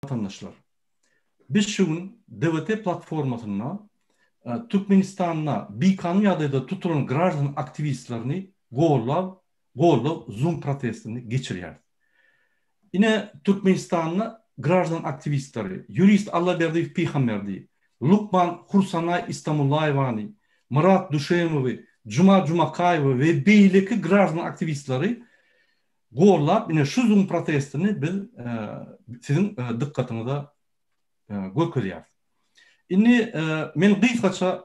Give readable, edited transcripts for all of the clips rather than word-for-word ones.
watandaşlar, biz şu gün DWT platformasynda Türkmenistanda bikanun ýagdaýda tutulan graždan aktiwistlerini gollap, goldaw Zoom protestini geçirýäris. Ine, Türkmenistanda graždan aktiwistleri, ýurist Allaberdiýew Pyhamberdi, lukman Hursanaý Istamullaýewany, Myrat Düşemowy, Juma Jumakaýewi we beýleki graždan aktiwistleri gollap, ine şu Zoom protestini biz siziň dykgatyňyza görkezýäris. Indi men gysgaça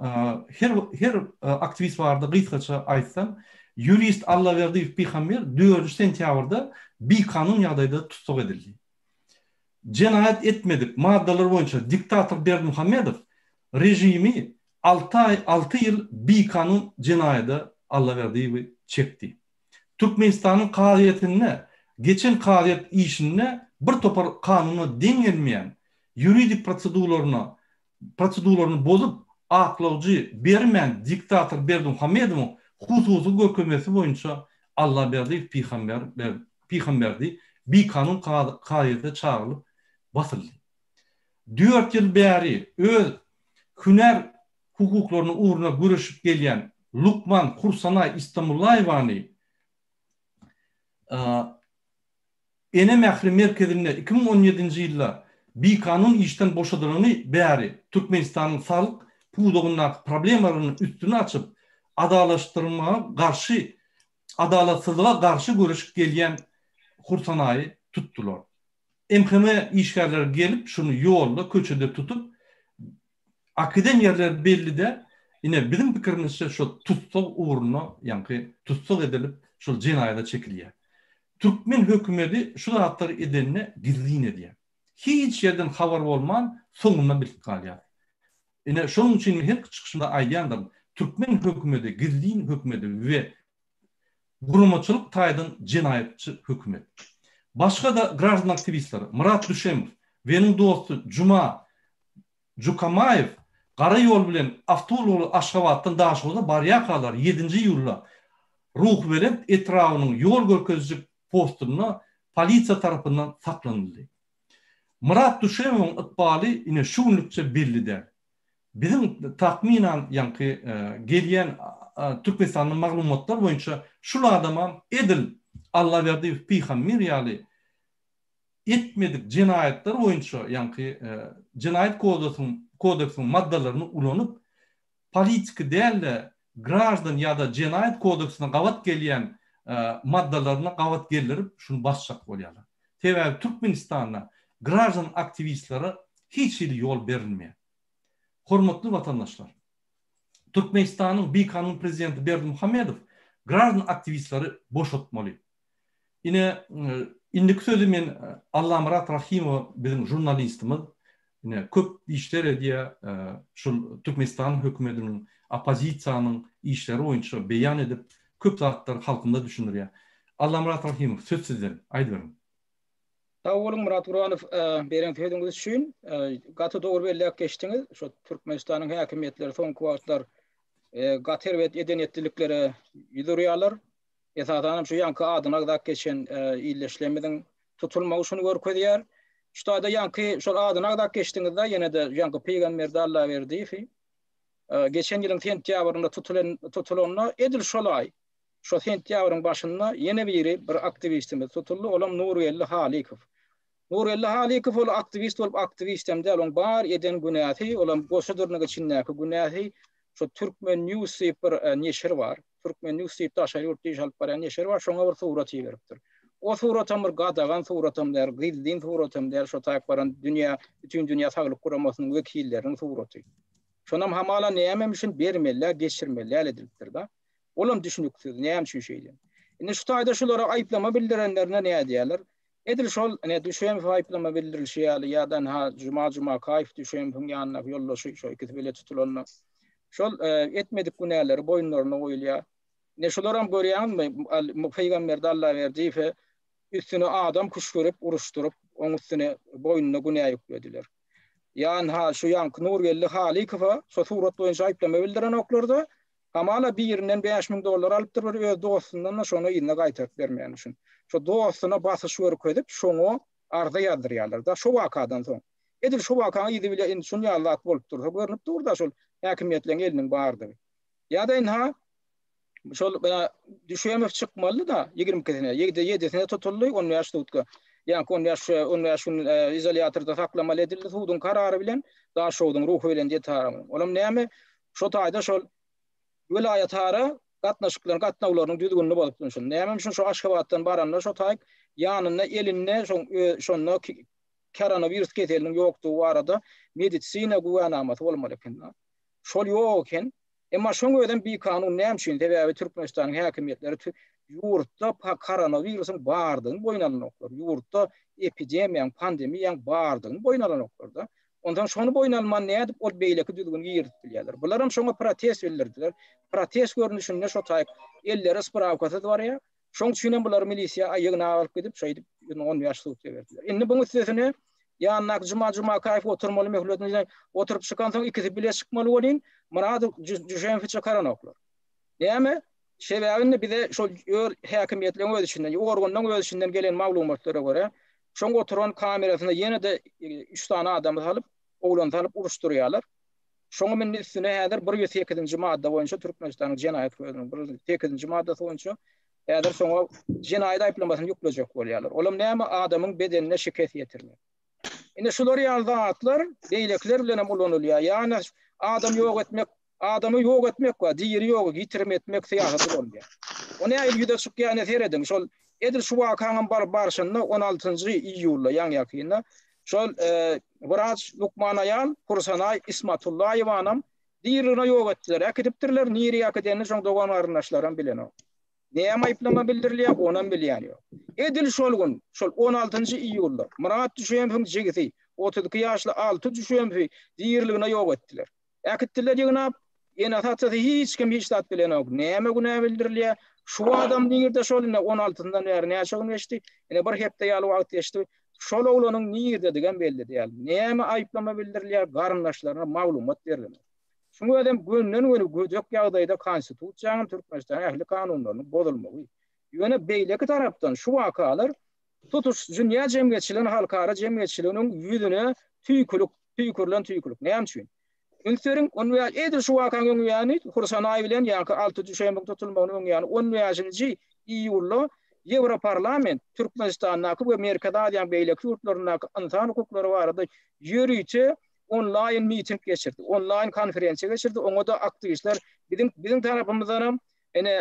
her her aktiwist barada gysgaça aýtsam, ýurist Allaberdiýew Pygamber dördünji sentýabrda bikanun ýagdaýda tussag edildi. Jenaýat etmedik maddalar boýunça diktator Berdimuhamedow režimi alty aý alty ýyl bikanun jenaýada Allaberdiýewi çekdi. Türkmenistanyň kazyýetinde geçen kazyýet işinde bir topar kanuna deň gelmeýän ýuridik prosedularyna proseduralaryny bozup, aklawjy bermän diktator Berdimuhamedowyň hususy görkezmesi boýunça Allaberdiýew Pygamber Pygamberdi bikanun kazyýete çagyrylyp basyldy. Dört ýyl bäri öz hünär hukuklarynyň ugrunda göreşip gelýän lukman Hursanaý Istamullaýewany Ene mähri merkezinde 2017-nji ýylda bikanun işden boşadylany bäri Türkmenistanyň saglyk pudagyndaky problemalarynyň üstüni açyp, adalaşdyrmaga garşy adalatsyzlyga garşy göreşip gelýän Hursanaýy tutdular. MHM işgärleri gelip şuny ýolda, köçede tutup, Akiden ýerleri belli däl. Ine, biziň pikirimizçe şo tussag ugruna, ýaňky tussag edilip, şol jenaýata çekilýär. Türkmen hökümedi şu zatlary edende gizlin edýär. Hiç ýerden habar bolman, soňunda bilip galýar. Ine, şonuň üçin men her çykyşymda aýdýandyryn, türkmen hökümedi gizlin hökümedi we guramaçylyk taýdan jenaýatçy hökümet. Başga-da graždan aktiwistleri Myrat Düşemow we onuň dosty Juma Jukamaýew gara ýol bilen awtoulagly Aşgabatdan Daşoguza barýarkalar ýedinji iýulda Ruhubelent etrabynyň ýol görkeziji postunda polisiýa tarapyndan saklanyldy. Myrat Düşemowyň ykbaly ine şu günlükçe belli däl. Biziň takmynan ýaňky gelýän Türkmenistandan maglumatlar boýunça şul adamam edil Allaberdiýew Pyhammir ýaly etmedik jenaýatlar boýunça ýaňky jenaýat kodeksiň kodeksiň maddalaryny ulanyp politiki däl-de graždan ýa-da jenaýat kodeksine gabat gelýän maddalaryna gabat geldirip şuny basjak bolýarlar. Sebäbi Türkmenistanda graždan aktiwistlere hiç hili ýol berilmeýär. Hormatly watandaşlar! Türkmenistanyň bikanun prezidenti Berdimuhamedow graždan aktiwistleri boşatmaly. Ine, indiki sözi men Allamyrat Rahymowa biziň žurnalistimiz, ine, köp işler edýär, şul Türkmenistanyň hökümetiniň, oppozisiýanyň işleri boýunça beýan edip, köp zatlary halkymyza düşündirýär. Allamyrat Rahymow, söz sizden, aýdyberiň. Sag boluň Myrat Gurbanow, beren sözüňiz üçin. Gaty dogry belläp geçdiňiz. Şu Türkmenistanyň häkimiýetleri soňky wagtlar gaty erbet eden-etdiliklere ýüz urýarlar. Esasanam şu ýaňky adyny agzap geçen ildeşlerimiziň tutulmagy şuny görkezýär. Şu taýda ýaňky şol adyny agzap geçdiňizde ýene-de ýaňky Pygamberdi Allaberdiýewi geçen ýylyň sentýabrynda tutulan tutulanda edil şol aý şo sentýabryň başynda ýene biri bir aktiwistimiz tutuldy. Olam Nurgeldi Halykow. Nurgeldi Halykow ol aktiwist bolup aktiwistem däl, oň bar eden günäsi, olam goşa dyrnak içindäki günäsi şo Türkmen News diýip bir neşir bar. Türkmen News diýip daşary ýurtda iş alyp barýan neşir bar, şoňa bir surat iberipdir. O suratam bir gadagan suratam däl, gizlin suratam däl, şo taýyp baran dünýä, bütin dünýä saglyk guramasynyň wekilleriniň suraty. Şonam hamala nämemişin bermeli däl, geçirmeli däl edilipdir-de. Olam düşüniksiz, näme üçin şeýle. Indi şu taýda şulara aýyplama bildirenlerine nädýärler? Edil şol, ine, Düşemow aýyplama bildirilişi ýaly, ýa-da ynha, Juma Jumakaýew Düşemowyň ýanyndaky ýoldaşy, şo ikisi bile tutulanda, şol etmedik günäleri boýunlaryna goýulýar. Ine, şularam görýäňizmi, Pygamberdi Allaberdiýewe üstüne adam küşgürip, uruşdyryp, oň üstüne boýnuna günä ýüklediler. Ýa ynha, şu ýaňky Nurgeldi Halykowa şo surat boýunça aýyplama bildirenoklar-da, Hamala birinden 5000 dollar alypdyr bir öz dostundan-da şony yzyna gaýtaryp bermeýän üçin. Şo dostuna basyş görkezip, şoňa Arza ýazdyrýarlar-da şo wakadan soň. Edil şo wakaň yzy bile indi şun ýaly zat bolup dursa görnüp dur-da şol häkimiýetleriň eliniň bardygy. Ýa-da ynha şol Düşemow çykmalydy-da ýigrimikisine, ýedisine tutuldy, on bäş sutka. Ýaňky on bäş, on bäş gün izolýatorda saklamaly edildi suduň karary bilen, Daşogzuň Ruhubelent etrabynyň. Olam näme? Şo taýda şol welaýatara gatnaşyklaryň, gatnawlarynyň düzgünini bozupdyr. Şol näme üçin şo Aşgabatdan baranda şo taýyk ýanynda elinde şoň şonda koronawirus keseliniň ýokdugy barada medisina güwänamasy bolmaly eken. Şol ýok eken. Emma şoň özem bikanun näme üçin? Sebäbi Türkmenistanyň häkimiýetleri ýurtda koronawirusyň bardygyny boýun alanoklar. Ýurtda epidemiýaň, pandemiýaň bardygyny boýun alanoklar-da. Onsoň şony boýun alman nädip ol beýleki düzgüni girizip bilýärler? Bularam şoňa protest bildirdiler. Protest görnüşinde şo taýyk elleri sprawkasyz barýar. Şoň üçin hem bulary milisiýa ýygnap alyp gidip, şeýdip 15 sutka berdiler. Indi buň üstesine ýanyndaky Juma Jumakaýew oturmaly möhletini oturyp çykansoň ikisi bile çykmaly welin, Myradow Düşemowy çykaranoklar. Näme? Sebäbi indi bize şol öz häkimiýetleriň öz içinden, organlaryň öz içinden gelen maglumatlara görä, şoň oturan kamerasyna ýene-de üç sany adamy salyp, oglany salyp uruşdyrýarlar. Şoňam indi üstüne häzir 108-nji madda boýunça Türkmenistanyň Jenaýat kodeksiniň 108-nji maddasy boýunça häzir şoňa jenaýat aýyplamasyny ýüklejek bolýarlar. Olam näme adamyň bedenine şikes ýetirmek. Indi şular ýaly zatlar beýlekiler bilen hem ulanylýar. Ýagny adam ýok etmek, adamy ýok etmek we diri ýok, ýitirim etmek syýasaty bolýar. O nähili ýüze çykýar ine serediň. Şol edil şu wakaň bar barşynda 16-njy iýulda ýaňy ýakynda şol e, wraç lukman aýal Hursanaý Ismatullaýewanam diriligine ýok etdiler. Äkidipdirler, nirä äkidenini şoň dogan garyndaşlaram bilenok. Näme aýyplama bildirilýär, onam bilýän ýok. Edil şol gün, şol 16-njy iýulda Myrat Düşemowyň jigisi, 32 ýaşly Alty Düşemowy diriligine ýok etdiler. Äkitdiler ýygnap, enesi-atasy hiç kim hiç zat bilenok. Näme günä bildirilýär? Şu adam nirde şol ine 16-syndan bäri näçe gün geçdi? Ine bir hepde ýaly wagt geçdi. Şol oglanyň nirdedigem belli däl. Näme aýyplama bildirilýär, garyndaşlaryna maglumat berlenok. Şuň özem gönden-göni gödek ýagdaýda Konstitusiýanyň Türkmenistanyň ähli kanunlarynyň bozulmagy. Ýöne beýleki tarapdan şu wakalar tutuş dünýä jemgyýetçiliginiň, halkara jemgyýetçiliginiň ýüzüne tüýkülik, tüýkürilen tüýkülik. Näme üçin? Üns beriň, on bäş, edil şu wakanyň öň ýany Hursanaý bilen ýaňky Alty Düşemowyň tutulmagynyň öň ýany on bäşinji iýulda Ýewroparlament Türkmenistandaky we Merkezi Aziýanyň beýleki ýurtlaryndaky ynsan hukuklary barada ýörite onlaýn miting geçirdi, onlaýn konferensiýa geçirdi. Oňa-da aktiwistler biziň biziň tarapymyzdan hem ene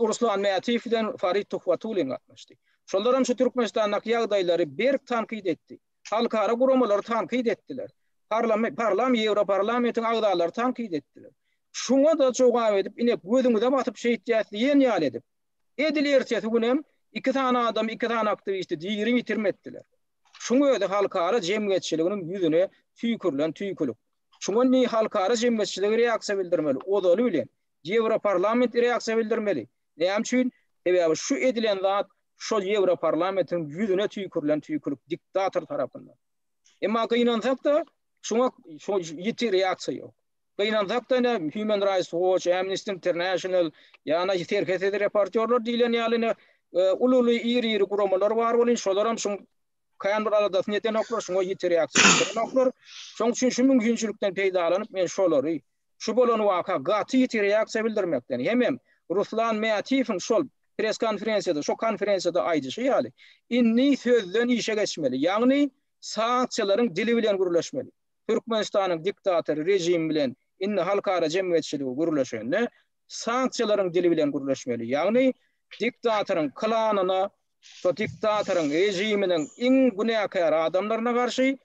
Ruslan Mätiýew bilen Farid Tuhbatullin gatnaşdy. Şolar hem şu Türkmenistandaky ýagdaýlary berk tankyt etdi. Halkara guramalary tankyt etdiler. Parlament, parlament, Ýewroparlamentiň agzalary tankyt etdiler. Şuňa-da jogap edip, ine gözüňize batyp şeýtýäs diýen ýaly edip, edil ertesi gün hem iki sany adamy, iki sany aktiwisti diri ýitirim etdiler. Şuň özi halkara jemgyýetçiliginiň ýüzüne tüýkürilen tüýkülik. Şuňa indi halkara jemgyýetçiligi reaksiýa bildirmeli, ozaly bilen Ýewroparlament reaksiýa bildirmeli. Näme üçin? Sebäbi şu edilen zat şol Ýewroparlamentiň ýüzüne tüýkürilen tüýkülik diktator tarapyndan. Emma gynansak-da, şuňa ýiti reaksiýa ýok. Gynansak-da ine Human Rights Watch, Amnesty International, ýa-da serhetsiz reportýorlar diýlen ýaly ine uly-uly iri-iri guramalar bar welin, şolaram şuň kän bir aladasyny edenoklar, şuňa ýiti reaksiýa bildirenoklar. Şoň üçin şu mümkinçilikden peýdalanyp men şolary şu bolan waka gaty ýiti reaksiýa bildirmekden hemem Ruslan Mätiýewiň şol press konferensiýada, şo konferensiýada aýdyşy ýaly, indi sözden işe geçmeli, ýagny sanksiýalaryň dili bilen gürleşmeli. Türkmenistanyň diktatory režimi bilen indi halkara jemgyýetçiligi gürleşende sanksiýalaryň dili bilen gürleşmeli. Ýagny diktatoryň klanyna, şo diktatoryň režiminiň iň günäkär adamlaryna garşy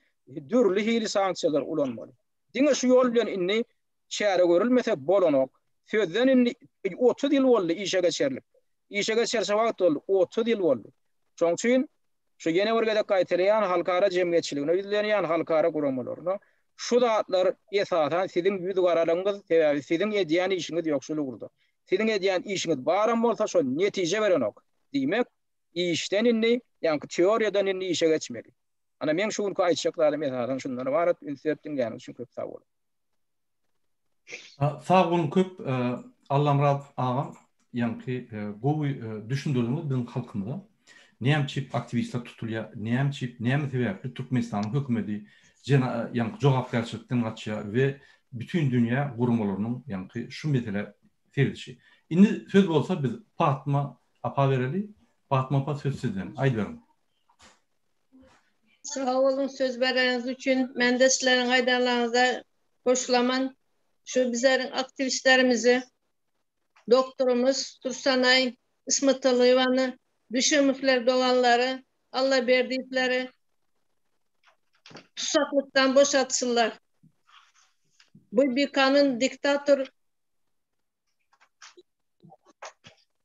dürli hili sanksiýalar ulanmaly. Diňe şu ýol bilen indi çäre görülmese bolanok. Sözden indi 30 ýyl boldy işe geçerilip. Işe geçerse wagt boldy, 30 ýyl boldy. Şoň üçin Şu ýene bir gezek gaýtalaýan halkara jemgyýetçiligine ýüzlenýän halkara guramalaryna şu zatlar esasan siziň ýüz garalygyňyz sebäbi siziň edýän işiňiz ýok şul ugurda. Siziň edýän işiňiz baram bolsa şol netije berenok. Diýmek işden indi ýaňky teoriýadan indi işe geçmeli. Ana meň şu günki aýtjak zadym esasan şundan ybarat üns berip diňläniňiz üçin köp sag boluň. Sag boluň köp Allamyrat agam ýaňky gowy düşündirdiňiz biziň halkymyza. Näme üçin aktiwistler tutulýar, näme üçin, näme sebäpli Türkmenistanyň hökümeti ýaňky jogapkärçilikden gaçýar we bütin dünýä guramalarynyň ýaňky şu meselä seredişi. Indi söz bolsa biz Patma apa bereli. Patma apa söz sizden. Aýdyberiň. Sag boluň söz bereniňiz üçin. Men-de sizleriň aýdanlaryňyza goşulaman. Şu bizleriň aktiwistlerimizi doktorymyz Tursanaý Ismatalyýewany, Düşemowler doganlary, Allaberdiýewleri tussaklykdan boşatsynlar. Bu bikanun diktator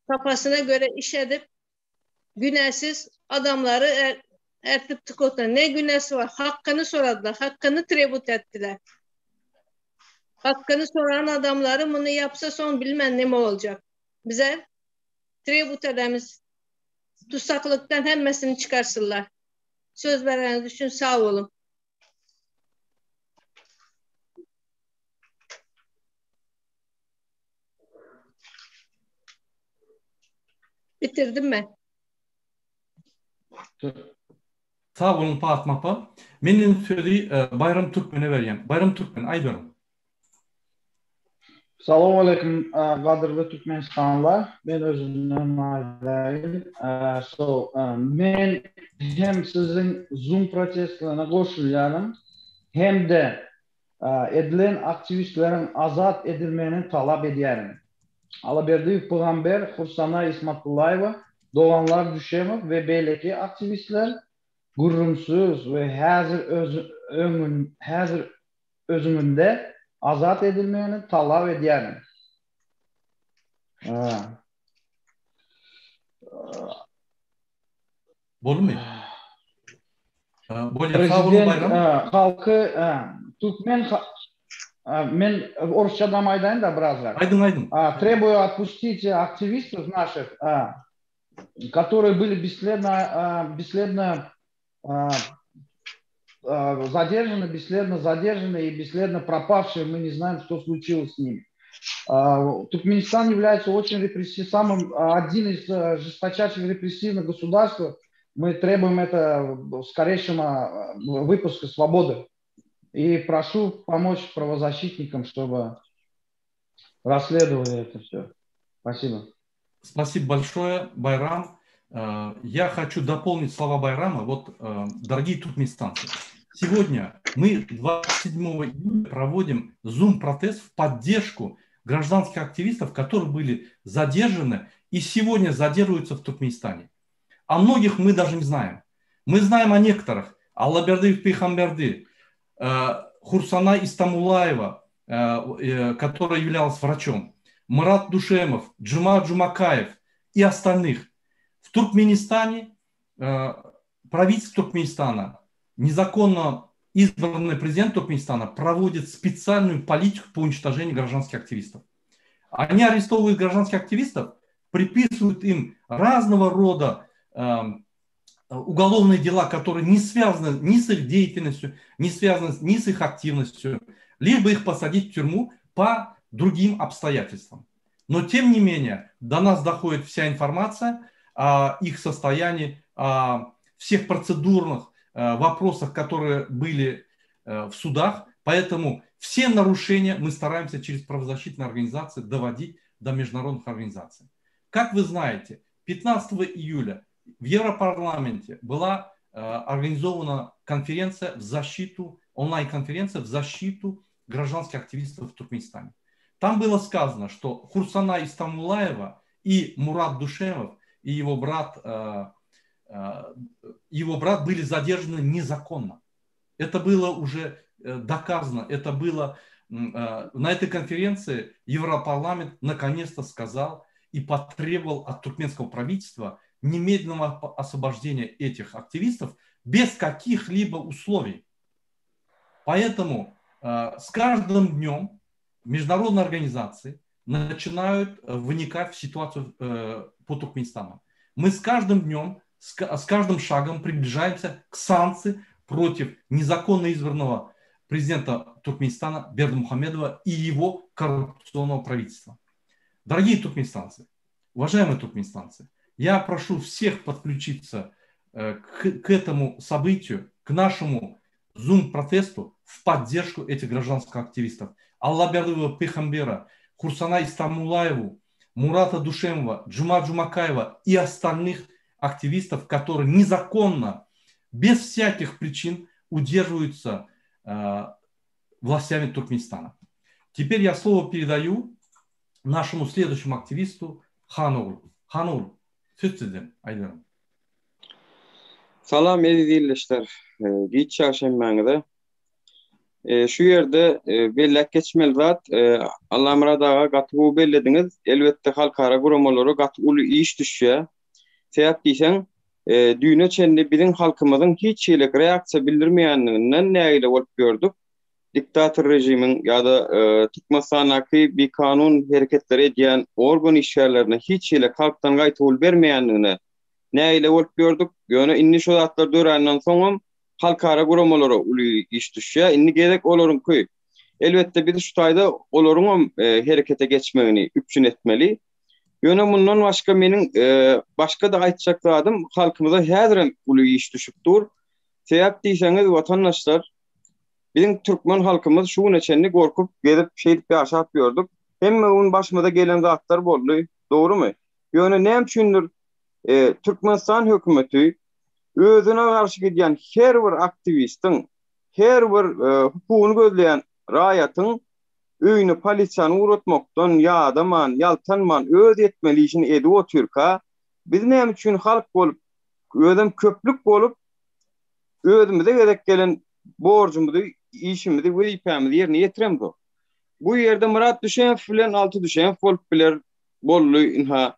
kafasyna göre iş edip günäsiz adamlary er, ertip tıkotlar. Ne günäsi var? Hakkını soradılar. Hakkını trebut ettiler. Hakkını soran adamları bunu yapsa son bilmem ne mi olacak. Bize trebut edemiz. Tutsaklıktan hemmesini çıkarsınlar. Söz vereniz için sağ olun. Bitirdim ben. Sag boluň Patma apa. Men indi sözi Baýram Türkmene berýän. Baýram Türkmen aýdyberiň. Salowmaleýkim gadyrly Türkmenistanlylar. Men özümden aýdaýyn. So men hem siziň zoom protestlerine goşulýaryn hem-de edilen aktiwistleriň azat edilmegini talap edýärin. Alaberdiýew Pygamber, Hursana Ismatullaýewa, doganlar Düşemow we beýleki aktiwistler gürrüňsiz we häzir öňün häzir özüňinde azat edilmegini talap edýärin. Bolmy? Bolýar. Sag boluň Baýram. Halky türkmen men orsçadam aýdaýyn-da birazrak. Aýdyň aýdyň. Требую отпустить активистов наших, которые были бесследно бесследно задержаны, бесследно задержаны и бесследно пропавшие, мы не знаем, что случилось с ними. Туркменистан является очень репрессив, самым, один из жесточайших репрессивных государств. Мы требуем это скорейшего выпуска свободы. И прошу помочь правозащитникам, чтобы расследовали это все. Спасибо. Спасибо большое, Байрам. Э, я хочу дополнить слова Байрама. Вот, э, дорогие туркменистанцы, сегодня мы 27 июля проводим Zoom-протест в поддержку гражданских активистов, которые были задержаны и сегодня задерживаются в Туркменистане. О многих мы даже не знаем. Мы знаем о некоторых. Аллаберды Пихамберды, э, Хурсана Истамулаева, которая являлась врачом, Мурат Душемов, Джума Джумакаев и остальных. В Туркменистане э, правительство Туркменистана, незаконно избранный президент Туркменистана проводит специальную политику по уничтожению гражданских активистов. Они арестовывают гражданских активистов, приписывают им разного рода э, уголовные дела, которые не связаны ни с их деятельностью, не связаны ни с их активностью, либо их посадить в тюрьму по другим обстоятельствам. Но тем не менее, до нас доходит вся информация о их состоянии, о всех процедурных э, вопросах, которые были э, в судах. Поэтому все нарушения мы стараемся через правозащитные организации доводить до международных организаций. Как вы знаете, 15 июля в Европарламенте была э, организована конференция в защиту, онлайн-конференция в защиту гражданских активистов в Туркменистане. Там было сказано, что Хурсана Истамулаева и Мурат Душемов и его брат, э, э, его брат были задержаны незаконно. Это было уже э, доказано, это было на этой конференции Европарламент наконец-то сказал и потребовал от туркменского правительства немедленного освобождения этих активистов без каких-либо условий. Поэтому с каждым днем международные организации начинают э, вникать в ситуацию э, по Туркменистану. Мы с каждым днем, с каждым шагом приближаемся к санкции против незаконно избранного президента Туркменистана Бердымухамедова и его коррупционного правительства. Дорогие туркменистанцы, уважаемые туркменистанцы, Я прошу всех подключиться к, к этому событию, к нашему Zoom-протесту в поддержку этих гражданских активистов. Аллабердыева Пехамбера, Хурсана Истамулаеву, Мурата Душемова, Джума Джумакаева и остальных активистов, которые незаконно, без всяких причин удерживаются э, властями Туркменистана. Теперь я слово передаю нашему следующему активисту Хануру. Hanur, söz sizde Aýdarym. Salam eziz ildeşler. Giç çarşenbäňize. Şu ýerde belläp geçmeli zat, Allamyrat aga gaty gowy bellediňiz. Elbetde halkara guramalara gaty uly iş düşýär. Sebäp diýseň, düýne çenli biziň halkymyzyň hiç hili reaksiýa bildirmeýändiginden nägile bolup ýördük. Diktator režimiň ýa-da Türkmenistandaky bikanun hereketleri edýän organ işgärlerine hiç hili halkdan gaýtawul bermeýändigine nägile bolup ýördük. Ýöne indi şu zatlar döränden soňam halkara guramalara uly iş düşýär. Indi gezek olaryňky. Elbetde biz şu taýda olaryňam herekete geçmegini üpjün etmeli. Ýöne mundan başga meniň başga-da aýtjak zadym halkymyza häzirem uly iş düşüp dur. Sebäp diýseňiz watandaşlar biziň türkmen halkymyz şu güne çenli gorkup gezip şeýdip ýaşap ýördük. Hemme gün başymyza gelen zatlar boldy. Dogrumy? Ýöne näme üçindir Türkmenistan hökümeti özüne garşy gidýän her bir aktiwistiň, her bir hukugyny gözleýän raýatyň öýüne polisiýany ugratmakdan ýadaman, ýaltanman öz etmeli işini edip otyrka, biz näme üçin halk bolup, özem köplük bolup özümize gezek gelen borjumyzy, işimizi, wezipämizi ýerine ýetiremzok? Bu ýerde Myrat Düşemow bilen Alty Düşemow bolup biler, boldy, ynha,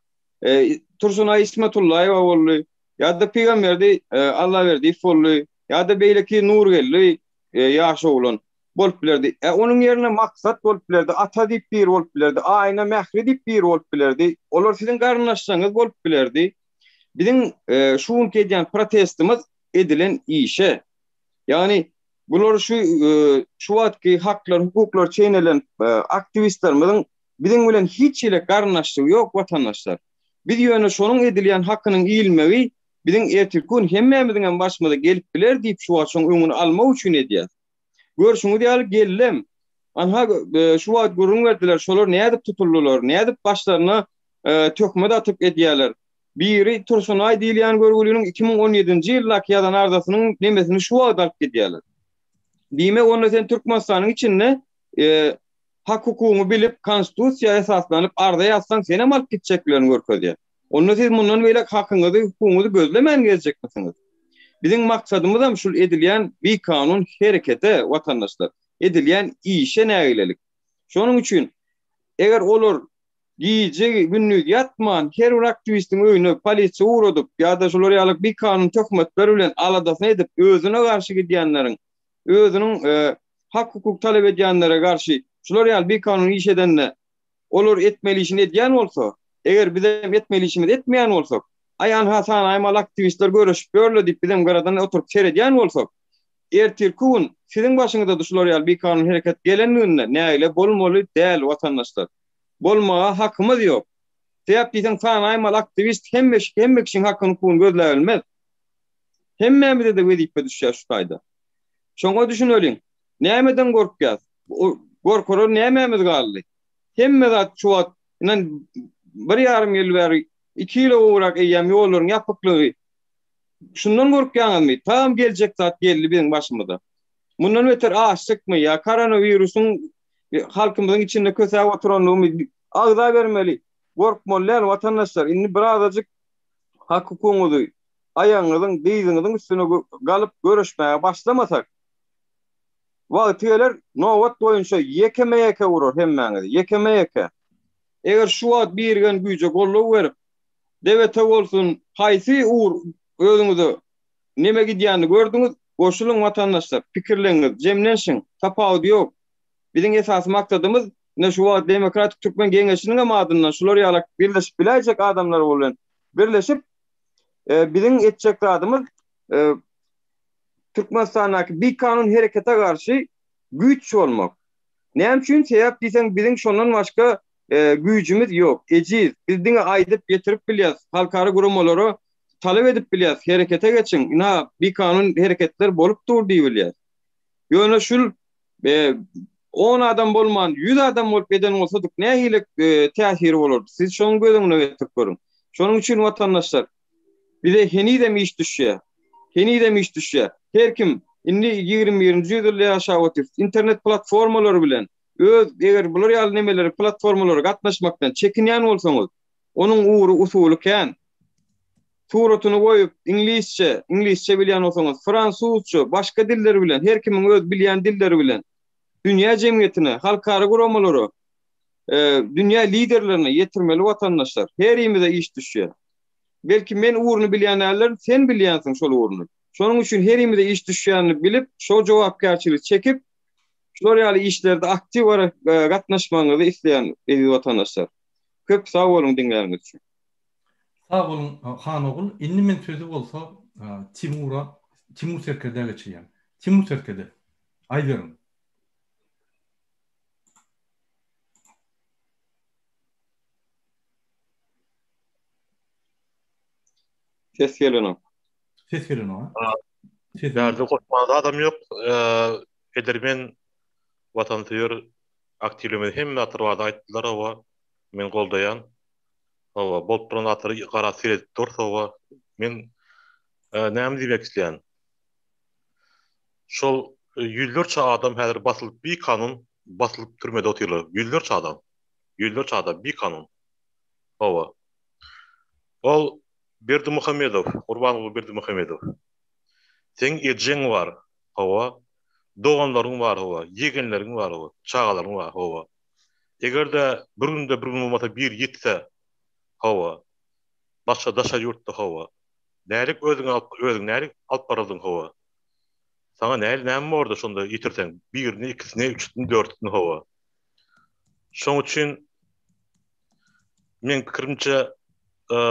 Tursunaý Ismatullaýewa boldy, ýa-da Pygamberdi Allaberdiýew boldy, ýa-da beýleki Nurgeldi ýaş oglan bolup bilerdi. E, onuň ýerine Maksat bolup bilerdi, Ata diýip biri bolup bilerdi, Aýna Mähri diýip biri bolup bilerdi. Olar siziň garyndaşlaryňyz bolup bilerdi. Biziň şu günki edýän protestimiz edilen işe. Ýagny bular şu şu wagtky haklar, hukuklar çeýnelen aktiwistlerimiziň biziň bilen hiç hili garyndaşlygy ýok watandaşlar. Biz ýöne şonuň edilýän hakynyň iýilmegi biziň ertirki gün hemmämiziň hem başymyza gelip biler diýip şu wagt şoň öňüni almak üçin edýäs. Görşüňiz ýaly geldem. Anha şu wagt gürrüň berdiler şolar nädip tutuldylar, nädip başlaryna töhmet atyp edýäler. Biri Tursunaý diýilýän görgüliniň 2017-nji ýyldaky ýazan arzasynyň nemesini şu wagt alyp gidýäler. Diýmek onda sen Türkmenistanyň içinde hak-hukugyňy bilip, konstitusiýa esaslanyp arza ýazsaň senem alyp gitjeklerini görkezýär. Onda siz mundan beýläk hakyňyzy, hukugyňyzy gözlemän gezjekmisiňiz? Biziň maksadymyzam şul edilýän bikanun herekete, watandaşlar, edilýän işe nägilelik. Şonuň üçin, eger olar gije gündiz ýatman her bir aktiwistiň öýüne polisiýa ugradyp ýa-da şular ýaly bikanun töhmetler bilen aladasyny edip özüne garşy gidýänleriň özüniň hak-hukuk talap edýänlere garşy şular ýaly bikanun iş edende olar etmeli işini edýän bolsa, eger bizem etmeli işimizi etmeýän bolsak, aý anha sanaýmaly aktiwistler göreşip ýörler diýip bizem gyradan oturyp seredýän bolsak, ertirki gün siziň başyňyza-da şular ýaly bikanun hereket gelendiginde nägile bolmaly däl watandaşlar. Bolmaga hakymyz ýok. Sebäp diýseň sanaýmaly aktiwist hemme hemme kişiň hakyny hukugyny gözläbilmez. Hemmämize-de wezipe düşýär şu taýda. Şoňa düşüneliň. Nämeden gorkýas? Gorkara nämämiz galdy? Hemme zat şu wagt inan bir ýarym ýyl bäri, iki ýyla gowrak eýýäm ýollaryň ýapyklygy. Şundan gorkýaňyzmy? Tam geljek zat geldi biziň başymyza. Mundan beter açlykmy ýa koronawirusyň halkymyzyň içinde kösäp oturanlygymy agza bermeli. Gorkmaly däl watandaşlar. Indi birazajyk hak-hukugyňyzy aýagyňyzyň, dyzyňyzyň üstüne galyp göreşmäge başlamasak, wagty geler, nobat boýunça ýekeme-ýeke urar hemmäňizi, ýekeme-ýeke. Eger şu wagt birigen güýje goldaw berip, DBT bolsun, haýsy ugur özüňize neme gidýänini gördüňiz, goşulyň watandaşlar, pikirleriňiz jemlenşiň, tapawudy ýok. Biziň esasy maksadymyz, ine şu wagt Demokratik Türkmen Geňeşiniň hem adyndan şular ýalak birleşip biläýjek adamlar bilen birleşip, Biziň etjek zadymyz Türkmenistandaky bikanun herekete garşy güýç bolmak. Näme üçin? Sebäp diýseň biziň şondan başga güýjümiz ýok, ejiz. Biz diňe aýdyp ýetirip bilýäs, halkara guramalara talap edip bilýäs, herekete geçiň, ynha bikanun hereketler bolup dur diýip bilýäs. Ýöne şul on adam bolman, ýüz adam bolup eden bolsadyk nähili täsiri bolardy? Siz şoň göz öňüne getirip görüň. Şonuň üçin watandaşlar, bize henizem iş düşýär. Henizem iş düşýär. Her kim indi 21-nji ýüzylda ýaşap otyrys. Internet platformalary bilen öz eger bular ýaly nemelere platformalara gatnaşmakdan çekinýän bolsaňyz, onuň ugry usuly kän. Suratyny goýup iňlisçe, iňlisçe bilýän bolsaňyz, fransuzça, başga diller bilen, her kimiň öz bilýän dilleri bilen dünýä jemgyýetine, halkara guramalara, dünýä liderlerine ýetirmeli watandaşlar. Herimize iş düşýär. Belki men ugruny bilýän däldirin, sen bilýänsiň şol ugruny. Şonuň üçin herimize iş düşýänini bilip, şo jogapkärçiligi çekip, şular ýaly işlerde aktiw gatnaşmagyňyzy isleýän eziz watandaşlar. Köp sag boluň diňläniňiz üçin. Sag boluň Han ogul. Indi men sözi bolsa Timura, Timur serkerdä geçirýän. Timur serkerde, aýdyberiň. Ses gelenok. Ses gelenok a. Ses Bärde goşmaga zadam ýok. Edermen watansöýer aktiwlerimiz hemme zatlar barada aýtdylar hawa. Men goldaýan. Hawa, bolup duran zatlary gara seredip durus hawa. Men näme diýmek isleýän? Şol ýüzlerçe adam häzir basylyp bikanun basylyp türmede otyrlar. Ýüzlerçe adam. Ýüzlerçe adam bikanun. Hawa. Ol Berdimuhamedow, Gurbanguly Berdimuhamedow. Seň ejeň bar, hawa. Doganlaryň bar, hawa. Ýegenleriň bar, hawa. Çagalaryň bar, hawa. Eger-de bir günde bir gün bolmasa biri ýitse, hawa. Başga daşary ýurtda, hawa. Nälik özüňi alyp, özüňi nälik alyp barardyň, hawa. Saňa näl näme bordy şonda ýitirseň birini, ikisini, üçüsini, dördüsini, hawa. Şoň üçin meň pikirimçe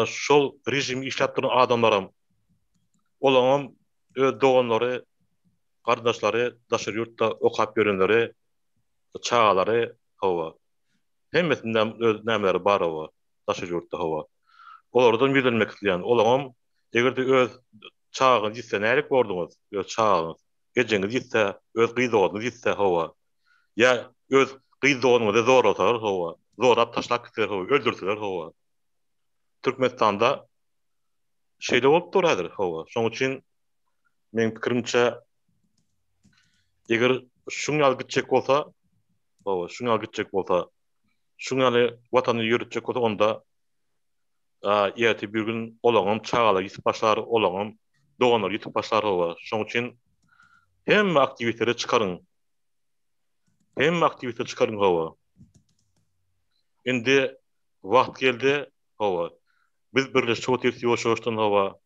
şol režim işläp duran adamlaram olaňam öz doganlary, garyndaşlary daşary ýurtda okap ýörenleri, çagalary hawa. Hemmesinde öz nämeleri bar hawa, daşary ýurtda hawa. Olardan ýüzlenmek isleýän. Olaňam eger-de öz çagaňyz ýitse nälik borduňyz? Öz çagaňyz, ejeňiz ýitse, öz gyz doganyňyz ýitse hawa. Ýa öz gyz doganyňyzy zorlasalar hawa, zorlap taşlap gitseler hawa, öldürseler hawa. Türkmenistanda şeýle bolup dur häzir hawa. Şonuň üçin meň pikirimçe eger şuň ýaly gitjek bolsa, hawa, şuň ýaly gitjek bolsa, şuň ýaly watany ýöretjek bolsa onda erte bir gün olaňam çagalary ýitip başlar, olaňam doganlary ýitip başlar hawa. Şonuň üçin hemme aktiwistleri çykaryň. Hemme aktiwistleri çykaryň hawa. Indi wagt geldi hawa. Biz birleşip otyrys ýuwaş-ýuwaşdan hawa.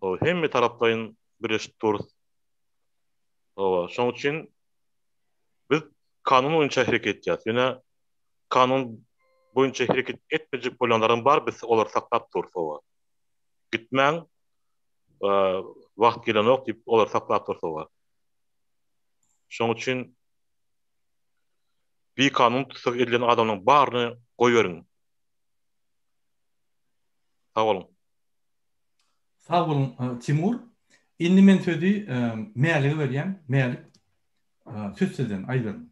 Hawa, hemme taraplaýyn birleşip durus. Hawa, şonuň üçin biz kanun boýunça hereket edýäris. Ýöne kanun boýunça hereket etmejek bolýanlaram bar, biz olary saklap durus hawa. Gitmäň, wagt gelenok diýip olary saklap durus hawa. Şonuň üçin bikanun tussag edilen adamlaryň baryny goýberiň. Sag boluň. Sag boluň Timur. Indi men sözi Mälige berýän. Mälik söz sizden aýdyberiň.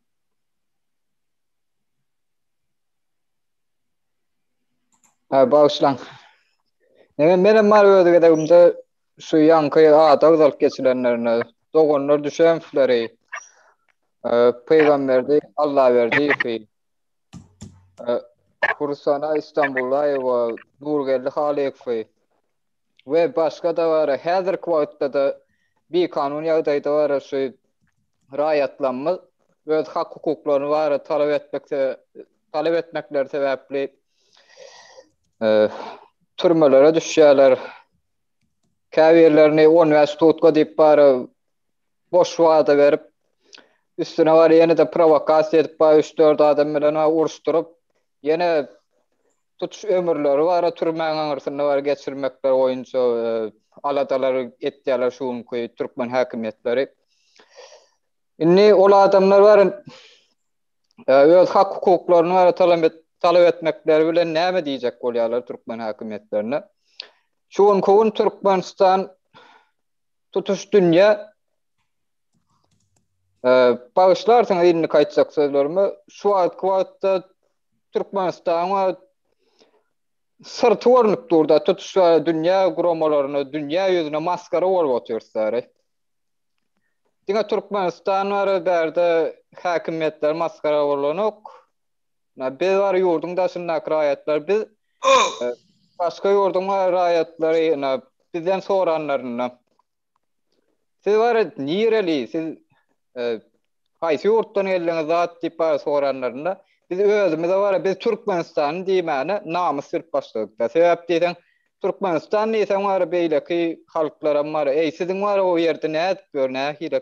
Ha, bagyşlaň. Neme menem bar öz gezegimde şu ýaňky ady agzalyp geçilenlerine doganlar düşenfleri e, Pygamberdi Allaberdiýewi e, Hursana Istanbulaýewa Nurgeldi Halykowy we başga-da bar häzirki wagtda-da bikanun ýagdaýda bar şu raýatlarymyz öz hak hukuklaryny bara talap etmek talap etmekleri sebäpli e, türmelere düşýärler. Käbirlerini 15 sutka diýip bara boş wada berip üstüne bar ýene-de prowokasiýa edip bar 3-4 adam bilen uruşdyryp ýene tutuş ömürleri bara türmäň aňyrsynda bar geçirmekler boýunça e, aladalar etýärler şu günki türkmen häkimiýetleri. Indi ol adamlar bar. Öz hak-hukuklaryny bara talap etmekleri bilen näme diýjek bolýarlar türkmen häkimiýetlerine? Şu günki gün Türkmenistan tutuş dünýä bagyşlarsyňyz indiki aýtjak sözlerimi şu wagtky wagtda Türkmenistanyň syrty görnüp dur-da tutuş dünýä guramalaryna, dünýä ýüzüne maskara bolup otyrys-da. Diňe Türkmenistan bar bärde häkimiýetler masgara bolanok. Na biz bar ýurduň daşyndaky raýatlar biz e, başga ýurduň raýatlary na bizden soranlarynda siz bar nireli siz e, haýsy ýurtdan geldiňiz zat diýip bar soranlarynda biz özümize bar biz Türkmenistan diýmäne namys bilip başladyk. Sebäp diýseň Türkmenistan diýseň bar beýleki halklaram bar. Eý siziň bar o ýerde nädip ýör nähili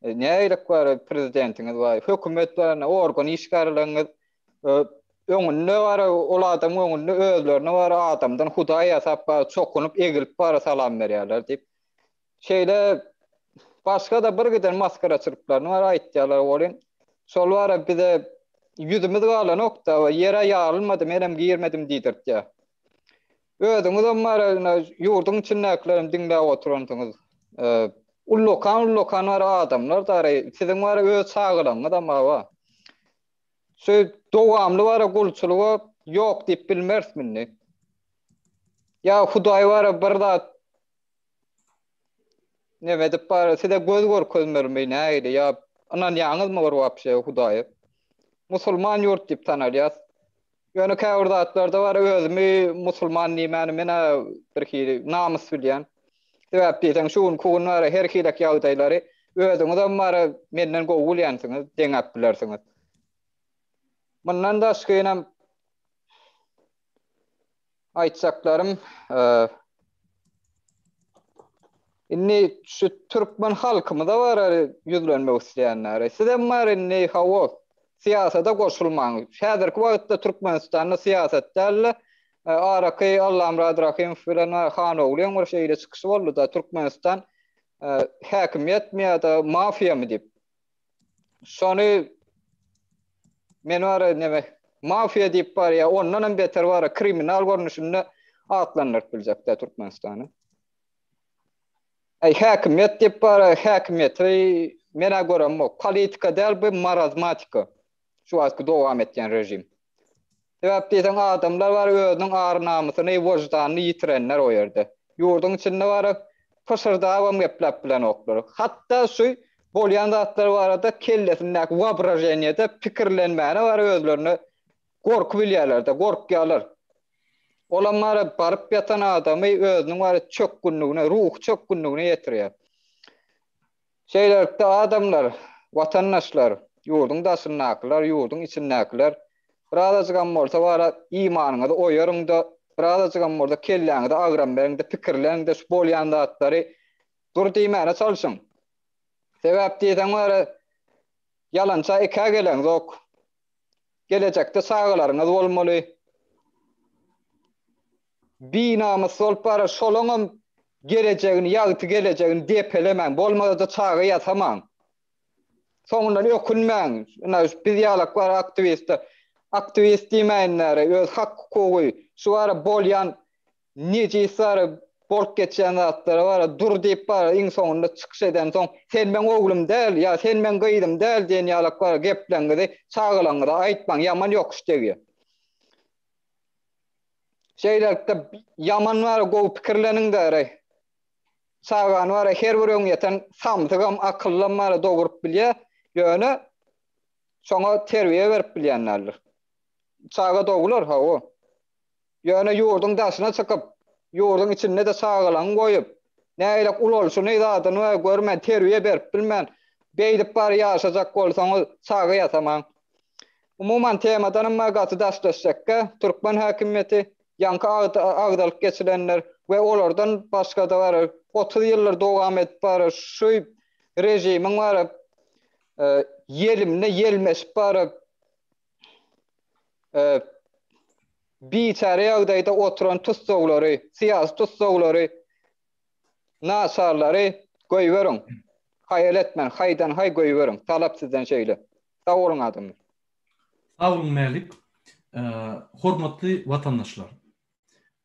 nähili bar prezidentiňiz bar, hökümet bar, organ işgärleriňiz öňünde bar ol adamyň öňünde özlerini bar adamdan hudaý ýasap bar çokunyp egilip bar salam berýärler diýip. Şeýle başga-da bir giden masgaraçylyklaryny bar aýtýarlar welin, şol bara bize ýüzümiz galanok-da, ýere ýarylmady, menem girmedim diýdirtýär. Özüňizem bar, ýurduň içindäkilerem diňläp oturansyňyz. Ullakan-ullakan bar adamlar dary, siziň bar öz çagalaryňyzam bar. Şu dowamly bar gulçulyga ýok diýip bilmeris indi. Ýa Hudaý bar bir zat Neme edip bar, size göz görkezmelimi, nähili, ýa ynanýaňyzmy bir wapşe Hudaýa? Musulman ýurt diýip tanalýas. Ýöne käbir zatlarda bar, özümi musulman diýmäni men-ä birhili namys bilýän. Sebäp diýseň, şu günki gün bar, her hilek ýagdaýlary özüňizem bar, menden gowy bilýänsiňiz, deňäp bilersiňiz. Mundan daşgynam Aýtjaklarym indi şu türkmen halkymyza bar ýüzlenmek isleýänler. Sizem bar indi hawa syýasata goşulmaň. Häzirki wagtda Türkmenistanda syýasat däl-de araky Allamyrat Rahymow bilen Hanoglyň bir şeýle çykyşy boldy-da Türkmenistan häkimiýetmi ýa-da mafiýamy diýip. Şony men bar neme mafiýa diýip bar ýa ondan hem beter bar kriminal görnüşinde atlandyryp biljekde Türkmenistany. Ay häkimiýet diýip bar häkimiýeti men-ä göremok. Politika däl bu marazmatika. Şu wagtky dowam etýän rejim. Sebäp diýseň adamlar bar özüniň ar-namysyny, wyždanyny ýitirenler o ýerde. Ýurduň içinde bar pyşyrdabam gepläp bilenoklar. Hatda şu bolýan zatlar barada kellesindäki wobraženiýede pikirlenmäne bar özlerine gorky bilýärler-de, gorkýarlar. Olam bar baryp ýatan adamy özüniň bar çökgünligine, ruhy çökgünligine ýetirýär. Şeýlelikde, adamlar, watandaşlar, ýurduň daşyndakylar, ýurduň içindäkiler, birazajygam bolsa bara imanyňyzy oýaryň-da, birazajygam bolsa kelläňize agram beriň-de, pikirleniň-de, şu bolýan zatlary dur diýmäne çalşyň. Sebäp diýseň bara, ýalança ikä geleňzok. Gelejekde çagalaryňyz bolmaly. Binamys bolup bara şolaňam gelejegini ýagty gelejegini depelemäň bolmada-da çaga ýasamaň. Soňundan ökünmäň. Ynha biz ýalak bar aktiwistler. Aktiwist diýmäýin bäri öz hak hukugy şu bara bolýan nejis bara bolup geçýän zatlara bara dur diýip bara iň soňunda çykyş edensoň sen meň oglum däl ýa sen meň gyzym däl diýen ýalak bara gepleňizi çagalaňyza aýtmaň ýaman ýokuş degýär. Şeýlelikde ýaman bara gowy pikirleniň däri. Çagany bara her bir öňýeten samsygam akyllam bara doguryp bilýär, ýöne şoňa terbiýe berip bilýän däldir. Çaga dogular hawa. Ýöne ýurduň daşyna çykyp, ýurduň içinde-de çagalaňy goýup, nägilek ulalşyny zadyny bara görmän terbiýe berip bilmän beýdip bara ýaşajak bolsaňyz çaga ýasamaň. Umuman temadanam gaty daşlaşjakka türkmen häkimiýeti, ýaňky agzalyp geçilenler we olardan başgada bar 30 ýyldyr dowam edip bar şu režimiň bar ýelimine ýelmeşip bar biçäre ýagdaýda oturan tussaglary, syýasy tussaglary, naçarlary goýberiň. Haýal etmän, haýdan-haý goýberiň. Talap sizden şeýle. Sag boluň adamlar. Sag boluň Mälik. Hormatly watandaşlar!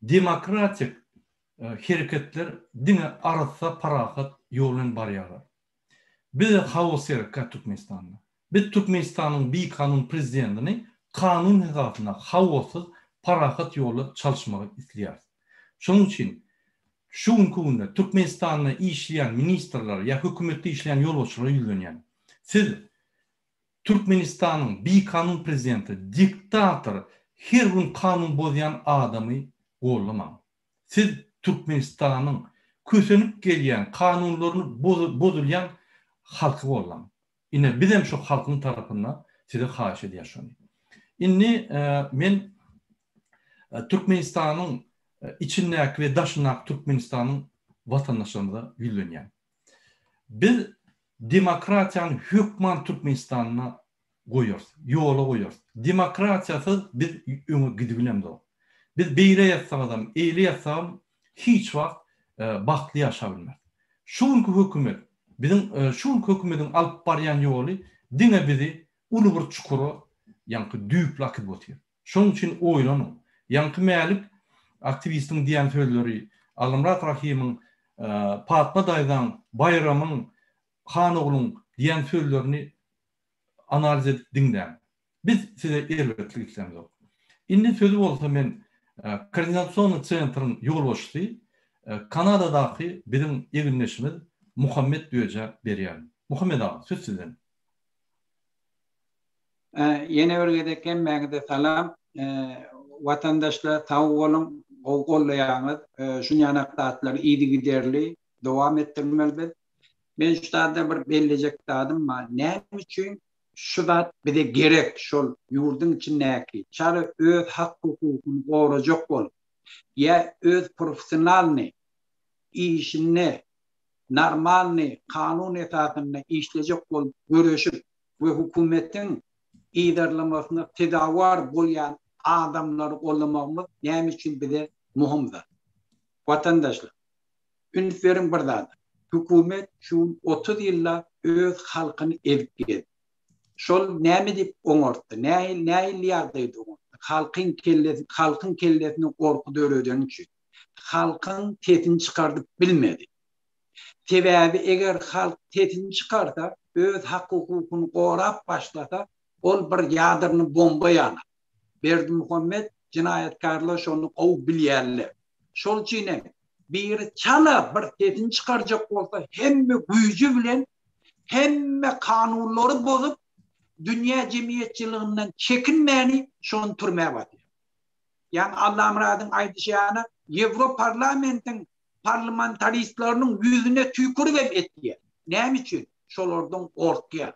Demokratik hereketler diňe arassa parahat ýol bilen barýarlar. Bize haos gerekkä Türkmenistanda. Biz Türkmenistanyň bikanun prezidentini kanun esasynda haossyz parahat ýola çalyşmagy isleýäris. Şonuň üçin şu günki günde Türkmenistanda işleýän ministrlere ýa hökümetde işleýän ýolbaşçylara ýüzlenýän. Siz Türkmenistanyň bikanun prezidenti, diktator, her gün kanun bozýan adamy gollamaň. Siz Türkmenistanyň kösenip gelýän kanunlaryny bozulýan halky gollaň. Ine bizem şo halkyň tarapynda size haýyş edýäs şony. Indi men Türkmenistanyň içindäki we daşyndaky Türkmenistanyň watandaşlarymyza ýüzlenýän. Biz demokratiýany hökman Türkmenistanda goýarys, ýola goýarys. Demokratiýasyz biz öňe gidibilemzok. Biz beýle ýatsagam, eýle ýatsagam hiç wagt bagtly ýaşabilmeris. Şu günki hökümet, biziň şu günki hökümediň alyp barýan ýoly diňe bizi uly bir çukura, ýaňky düýpli akydyp otyr. Şonuň üçin oýlanyň. Ýaňky Mälik aktiwistiň diýen sözleri, Allamyrat Rahymyň, Patma daýzaň, Baýramyň, Hanogluň diýen sözlerini analiz edip diňläň. Biz size erbetlik islämzok. Indi sözi bolsa men Koordinasionnyý sentriň ýolbaşçysy, Kanadadaky biziň egindeşimiz Muhammet Döjä berýärin. Muhammet aga, söz sizden. Ýene bir gezek hemmäňize salam. Watandaşlar sag boluň, gowy gollaýaňyz. Şunýanak zatlary yzygiderli dowam etdirmeli biz. Men şu zada bir bellejek zadym bar. Näme üçin şu zat bize gerek şol ýurduň içindäki çara öz hak hukukyny gorajak bolup ýa öz professionalnyý işinde normalnyý kanun esasynda işlejek bolup göreşip we hökümetiň yzarlamasyna sezawar bolýan adamlary gollamagymyz näme üçin bize möhüm zat? Watandaşlar, üns beriň bir zada, hökümet şu gün 30 ýyllap öz halkyny ezip gezdi. Şol näme diýip oňartdy? Nähili nähili ýagdaýda oňartdy? Halkyň kellesi halkyň kellesine gorky döredeni üçin. Halkyň sesini çykardyp bilmedi. Sebäbi eger halk sesini çykarsa, öz hak-hukukyny gorap başlasa, ol bir ýadrny bomba ýaly. Berdimuhamet jenaýatkarlar şony gowy bilýärler. Şol üçin hem biri çala bir sesini çykarjak bolsa hemme güýji bilen hemme kanunlary bozup dünýä jemgyýetçiliginden çekinmäni şony türmä basýar. Ýaňy Allamyradyň aýdyşy ýaly Ýewroparlamentiň parlimantaristleriniň ýüzüne tüýküribem etýär. Näme üçin? Şolardan gorkýar.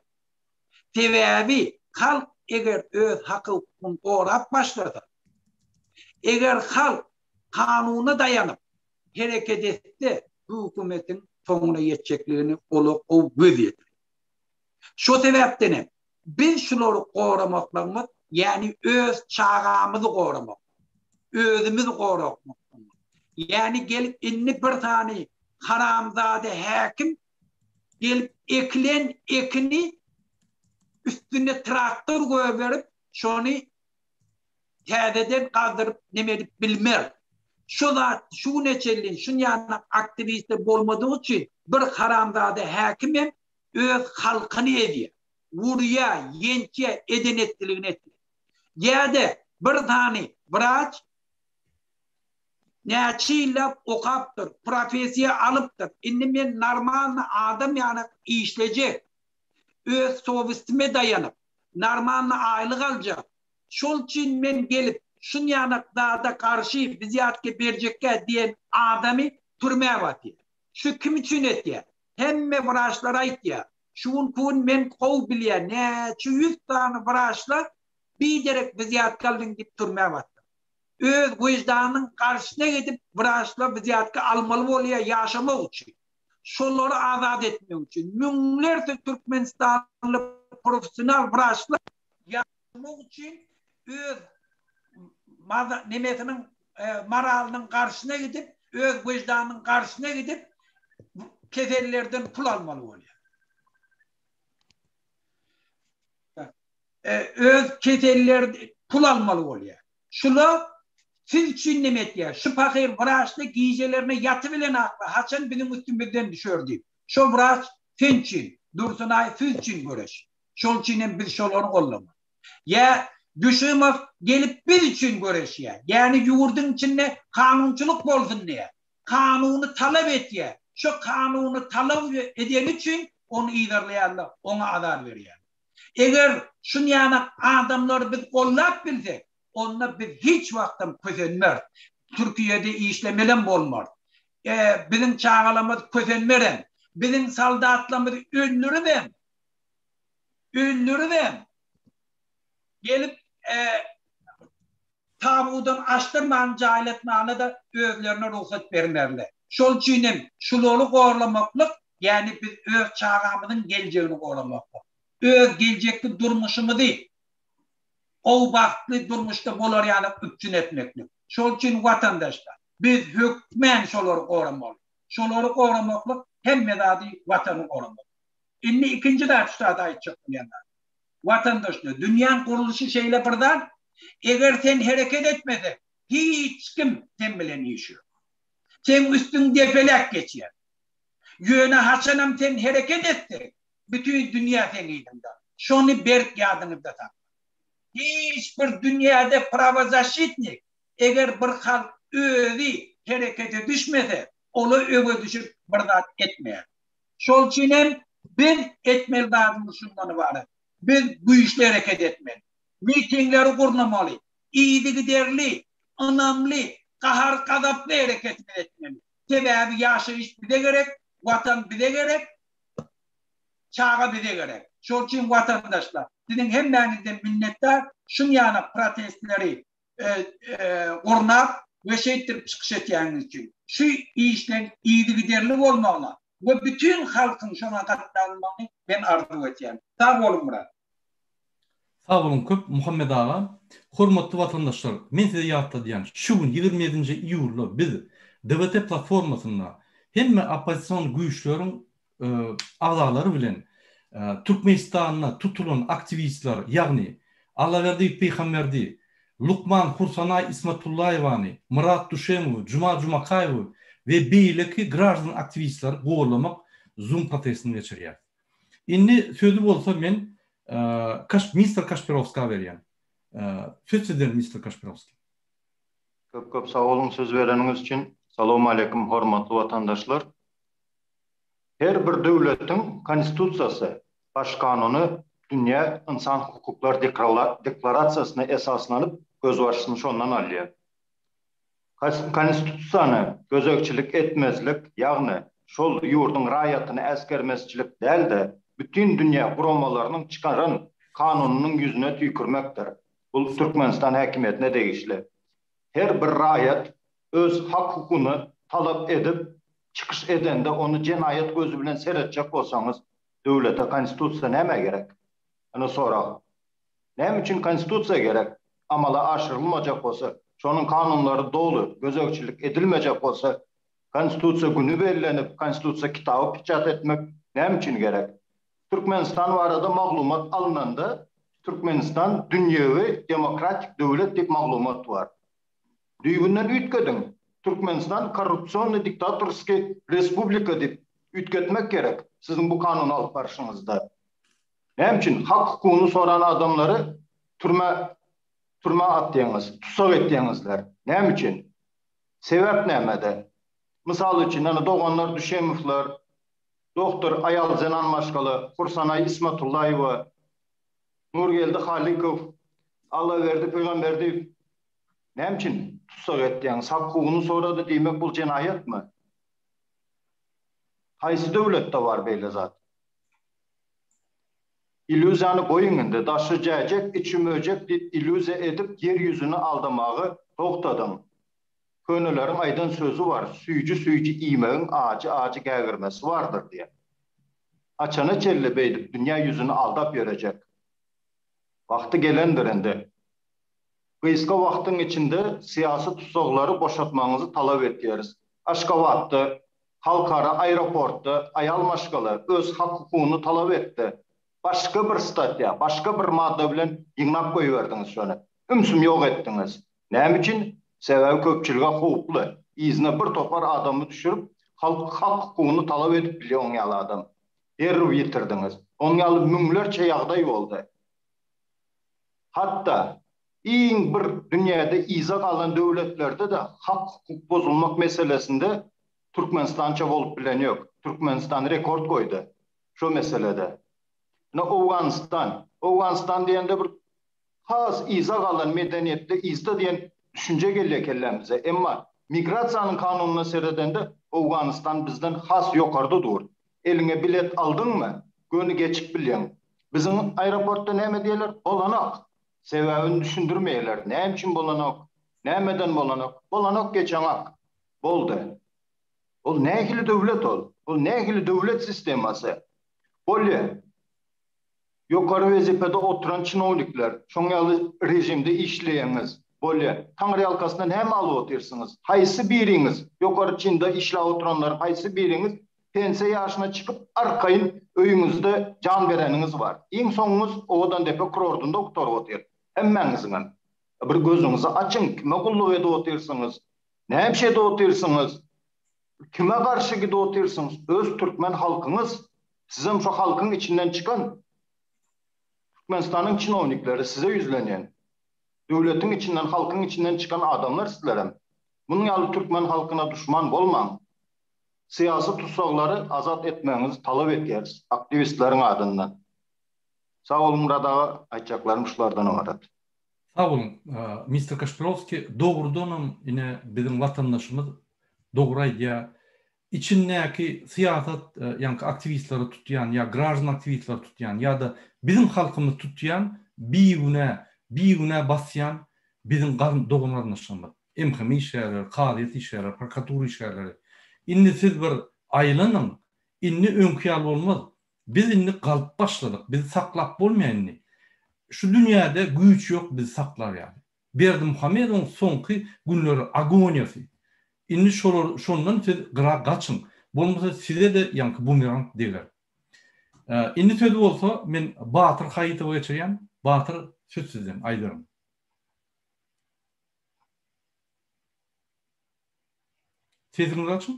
Sebäbi halk eger öz hak-hukugyny gorap başlasa, eger halk kanuna daýanyp hereket etse, bu hökümetiň soňuna ýetjekligini olar gowy göz ýetirýär. Şo sebäpden hem biz şulary goramaklygymyz, ýagny öz çagamyzy goramak, özümizi gorakmak. Ýagny gelip indi bir sany haramzada häkim gelip ekilen ekini üstüne traktor goýberip şony täzeden gazdyryp neme edip bilmer. Şu zat şu güne çenli şunýaly aktiwistler bolmadygy üçin bir haramzada häkim hem öz halkyny ezýär. Urýar, ýençýär, eden etdiligini etýär. Ýa-da bir sany wraç näçe ýyllap okapdyr, professiýa alypdyr. Indi men normalny adam ýaly işlejek. Öz sowestime daýanyp, normalny aýlyk aljak. Şol üçin men gelip, şunýanak zada garşy wzýatka berjekkä diýen adamy türmä basýar. Şu kim üçin etýär? Hemme wraçlar aýtýar. Şu günki gün men gowy bilýän, näçe ýüz sany wraçlar biderek wzýatka aldyň diýip türmä basdylar. Öz wyždanynyň garşysyna gidip wraçlar wzýatka almaly bolýar ýaşamak üçin. Şolary azat etmek üçin müňlerçe türkmenistanly professional wraçlar ýaşamak üçin öz nemesiniň moralynyň garşysyna gidip, öz wyždanynyň garşysyna gidip kesellerden pul almaly bolýar. öz keseller pul almaly bolýar. Şula siz üçin neme etýär? Şu pahyr wraçda gijelerine ýaty bilen akla, haçan biziň üstümizden düşer diýip. Şo wraç sen üçin, Dursunaý siz üçin göreş. Şol üçin hem biz şolary gollamaly. Ýa Düşümow gelip biz üçin göreşýär. Ýäni ýurduň içinde kanunçylyk bolsun diýýär. Kanuny talap etýär. Şo kanuny talap edeni üçin ony yzarlaýarlar, oňa azar berýärler. Eger şunýanak adamlary biz gollap bilsek, onda biz hiç wagtam kösenmeris. Türkiýede işlemelem bolmarys. Biziň çagalarymyz kösenmerem. Biziň soldatlarymyzy öldüribem, öldüribem, gelip tabudan açdyrman jaýlatmana-da özlerine rugsat bermerler. Şol üçin hem şulary gorlamaklyk, ýagny biz öz çagamyzyň geljegini goramaklyk, öz geljekki durmuşymyzy gowy bagtly durmuşda bolar ýaly üpjün etmeklik. Şol üçin watandaşlar, biz hökmän şolary goramaly. Şolary goramaklyk hemme zady watany goramak. Indi ikinji zat şu zady aýtjak bolýan zat. Watandaşlar, dünýäň gurluşy şeýle bir zat, eger sen hereket etmeseň, hiç kim sen bilen işi ýok. Seň üstüň depeläp geçýär. Ýöne haçanam sen hereket etseň, bütin dünýä seň yzyňda. Şony berk ýadyňyzda saklaň. Hiç bir dünýäde prawozaşitnik, eger bir halk özi herekete düşmese, ola öňe düşüp bir zat etmeýär. Şol üçin hem biz etmeli zadymyz şundan ybarat. Biz güýçli hereket etmeli. Mitingleri gurnamaly. Yzygiderli, ynamly, gahar-gazaply hereketimizi etmeli. Sebäbi ýaşaýyş bize gerek, Watan bize gerek, çaga bize gerek. Şol üçin watandaşlar, siziň hemmäňizden minnetdar, şuň ýaly protestleri gurnap we şeýtdirip çykyş etýäniňiz üçin. Şu işleň yzygiderli bolmagyna we bütin halkyň şoňa gatnaşmagyny men arzuw etýän. Sag boluň Myrat. Sag boluň köp Muhammet aga. Hormatly watandaşlar, men size ýatladýan, şu gün 27-nji iýulda biz DWT platformasynda hemme oppozision güýçleriň agzalary bilen Türkmenistanda tutulan aktiwistler, ýagny Allaberdiýew Pygamberdi, lukman Hursanaý Ismatullaýewany, Myrat Duşemowy, Juma Jumakaýewi we beýleki graždan aktiwistleri gollamak Zoom protestini geçirýäris. Indi sözi bolsa men mister Kaşpirowska berýän. Söz sizden mister Kaşpirowskiý. Köp köp sag boluň söz bereniňiz üçin. Salowmaleýkim hormatly watandaşlar. Her bir döwletiň Konstitusiýasy, Baş kanuny dünýä ynsan hukuklar deklarasiýasyna esaslanyp gözbaşyny şondan alýar. Konstitusiýany gözegçilik etmezlik, ýagny şol ýurduň raýatyny äsgermezçilik däl-de, bütin dünýä guramalarynyň çykaran kanunynyň ýüzüne tüýkürmekdir. Bu Türkmenistan häkimiýetine degişli. Her bir raýat öz hak-hukugyny talap edip çykyş edende ony jenaýat gözi bilen seretjek bolsaňyz döwlete konstitusiýa nämä gerek? Ine sorag. Näme üçin konstitusiýa gerek? Amala aşyrylmajak bolsa, şonuň kanunlary doly gözegçilik edilmejek bolsa, konstitusiýa güni bellenip, konstitusiýa kitaby piçat etmek näme üçin gerek? Türkmenistan barada maglumat alnanda Türkmenistan dünýewi demokratik döwlet diýip maglumat bar. Düýbünden üýtgediň. Türkmenistan korrupsionnyý diktatorskiý respublika diýip üýtgetmek gerek siziň bu kanuny alyp barşyňyzda. Näme üçin hak hukugyny soran adamlary türmä türmä atýaňyz, tussag etýäňizler? Näme üçin? Sebäp nämede? Mysal üçin, ýa doganlar Düşemowlar, Doktor aýal zenan maşgala Hursanaý Ismatullaýewa, Nurgeldi Halykow, Allaberdi Pygamberdiýew näme üçin tussag etýäňiz? Hak-hukugyny sorady diýmek bul jenaýatmy? Haýsy döwletde bar beýle zat? Illýuziýany goýuň indi, daşy jäjek, içi möjek diýip illýuziýa edip ýer ýüzüni aldamagy togtadyň. Köneleriň aýdan sözi bar, süýji-süýji iýmegiň ajy-ajy gägirmesi bardyr diýen. Haçana çenli beýdip dünýä ýüzüni aldap ýörejek? Wagty gelendir indi. Gysga wagtyň içinde syýasy tussaglary boşatmagyňyzy talap etýäris. Aşgabatda, halkara aeroportda aýal maşgala öz hak-hukugyny talap etdi. Başga bir statýa, başga bir madda bilen ýygnap goýberdiňiz şony. Ümsüm ýok etdiňiz. Näme üçin? Sebäbi köpçülige howply. Yzyna bir topar adamy düşürip, halk hak-hukugyny talap edip bilýär oň ýaly adam. Derrew ýitirdiňiz. Oň ýaly müňlerçe ýagdaý boldy. Hatda iň bir dünýäde yza galan döwletlerde-de hak-hukuk bozulmak meselesinde Türkmenistança bolup bilen ýok. Türkmenistan rekord goýdy şo meselede. Ine Owganystan. Owganystan diýende bir has yza galan medeniýetde yzda diýen düşünje gelýär kellämize. Emma migrasiýanyň kanunyna seredende Owganystan bizden has ýokarda dur. Eliňe bilet aldyňmy, göni geçip bilýäň. Biziň aeroportda näme diýerler? Bolanok. Sebäbini düşündirmeýärler. Näme üçin bolanok? Nämeden bolanok? Bolanok geçeňok. Boldy. Ol nähili döwlet ol? Ol nähili döwlet sistemasy? Bolýa. Ýokary wezipede oturan çinownikler, şoň ýaly režimde işleýäňiz. Bolýa. Taňryýalkasyndan näme alyp otyrsyňyz? Haýsy biriňiz, ýokary çinda işläp oturanlaryň haýsy biriňiz pensiýa ýaşyna çykyp arkaýyn öýüňizde jan bereniňiz bar? Iň soňuňyz Owadandepe kurordynda gutaryp otyr. Hemmäňiziňem. Bir gözüňizi açyň, kime gulluk edip otyrsyňyz? Näme edip otyrsyňyz? Kime garşy gidip otyrsyňyz? Öz türkmen halkyňyz. Sizem şo halkyň içinden çykan Türkmenistanyň çinownikleri size ýüzlenýän. Döwletiň içinden, halkyň içinden çykan adamlar sizlerem. Munuň ýaly türkmen halkyna duşman bolmaň. Syýasy tussaglary azat etmegiňizi talap etýäris aktiwistleriň adyndan. Sag boluň Myrat aga, aýtjaklarym şulardan ybarat. Sag boluň, Mister Kaşpirowskiý, dogrudanam ine biziň watandaşymyz dogry aýdýar. Içindäki syýasat ýaňky aktiwistleri tutýan ýa graždan aktiwistleri tutýan ýa-da biziň halkymyzy tutýan bigünä, bigünä basýan biziň dogan-garyndaşlarymyz. MHM işgärleri, kazyýet işgärleri, prokuratura işgärleri. Indi siz bir aýlanyň, indi öňki ýaly bolmaz. Biz indi galyp başladyk, bizi saklap bolmaýar indi. Şu dünýäde güýç ýok bizi saklar ýaly. Berdimuhamedowyň soňky günleri agoniýasy. Indi şolar şondan siz gyra gaçyň. Bolmasa size-de ýaňky bumerang deger. Indi sözi bolsa men Batyr Haýytowa geçirýän. Batyr söz sizden aýdyberiň. Sesiňizi açyň.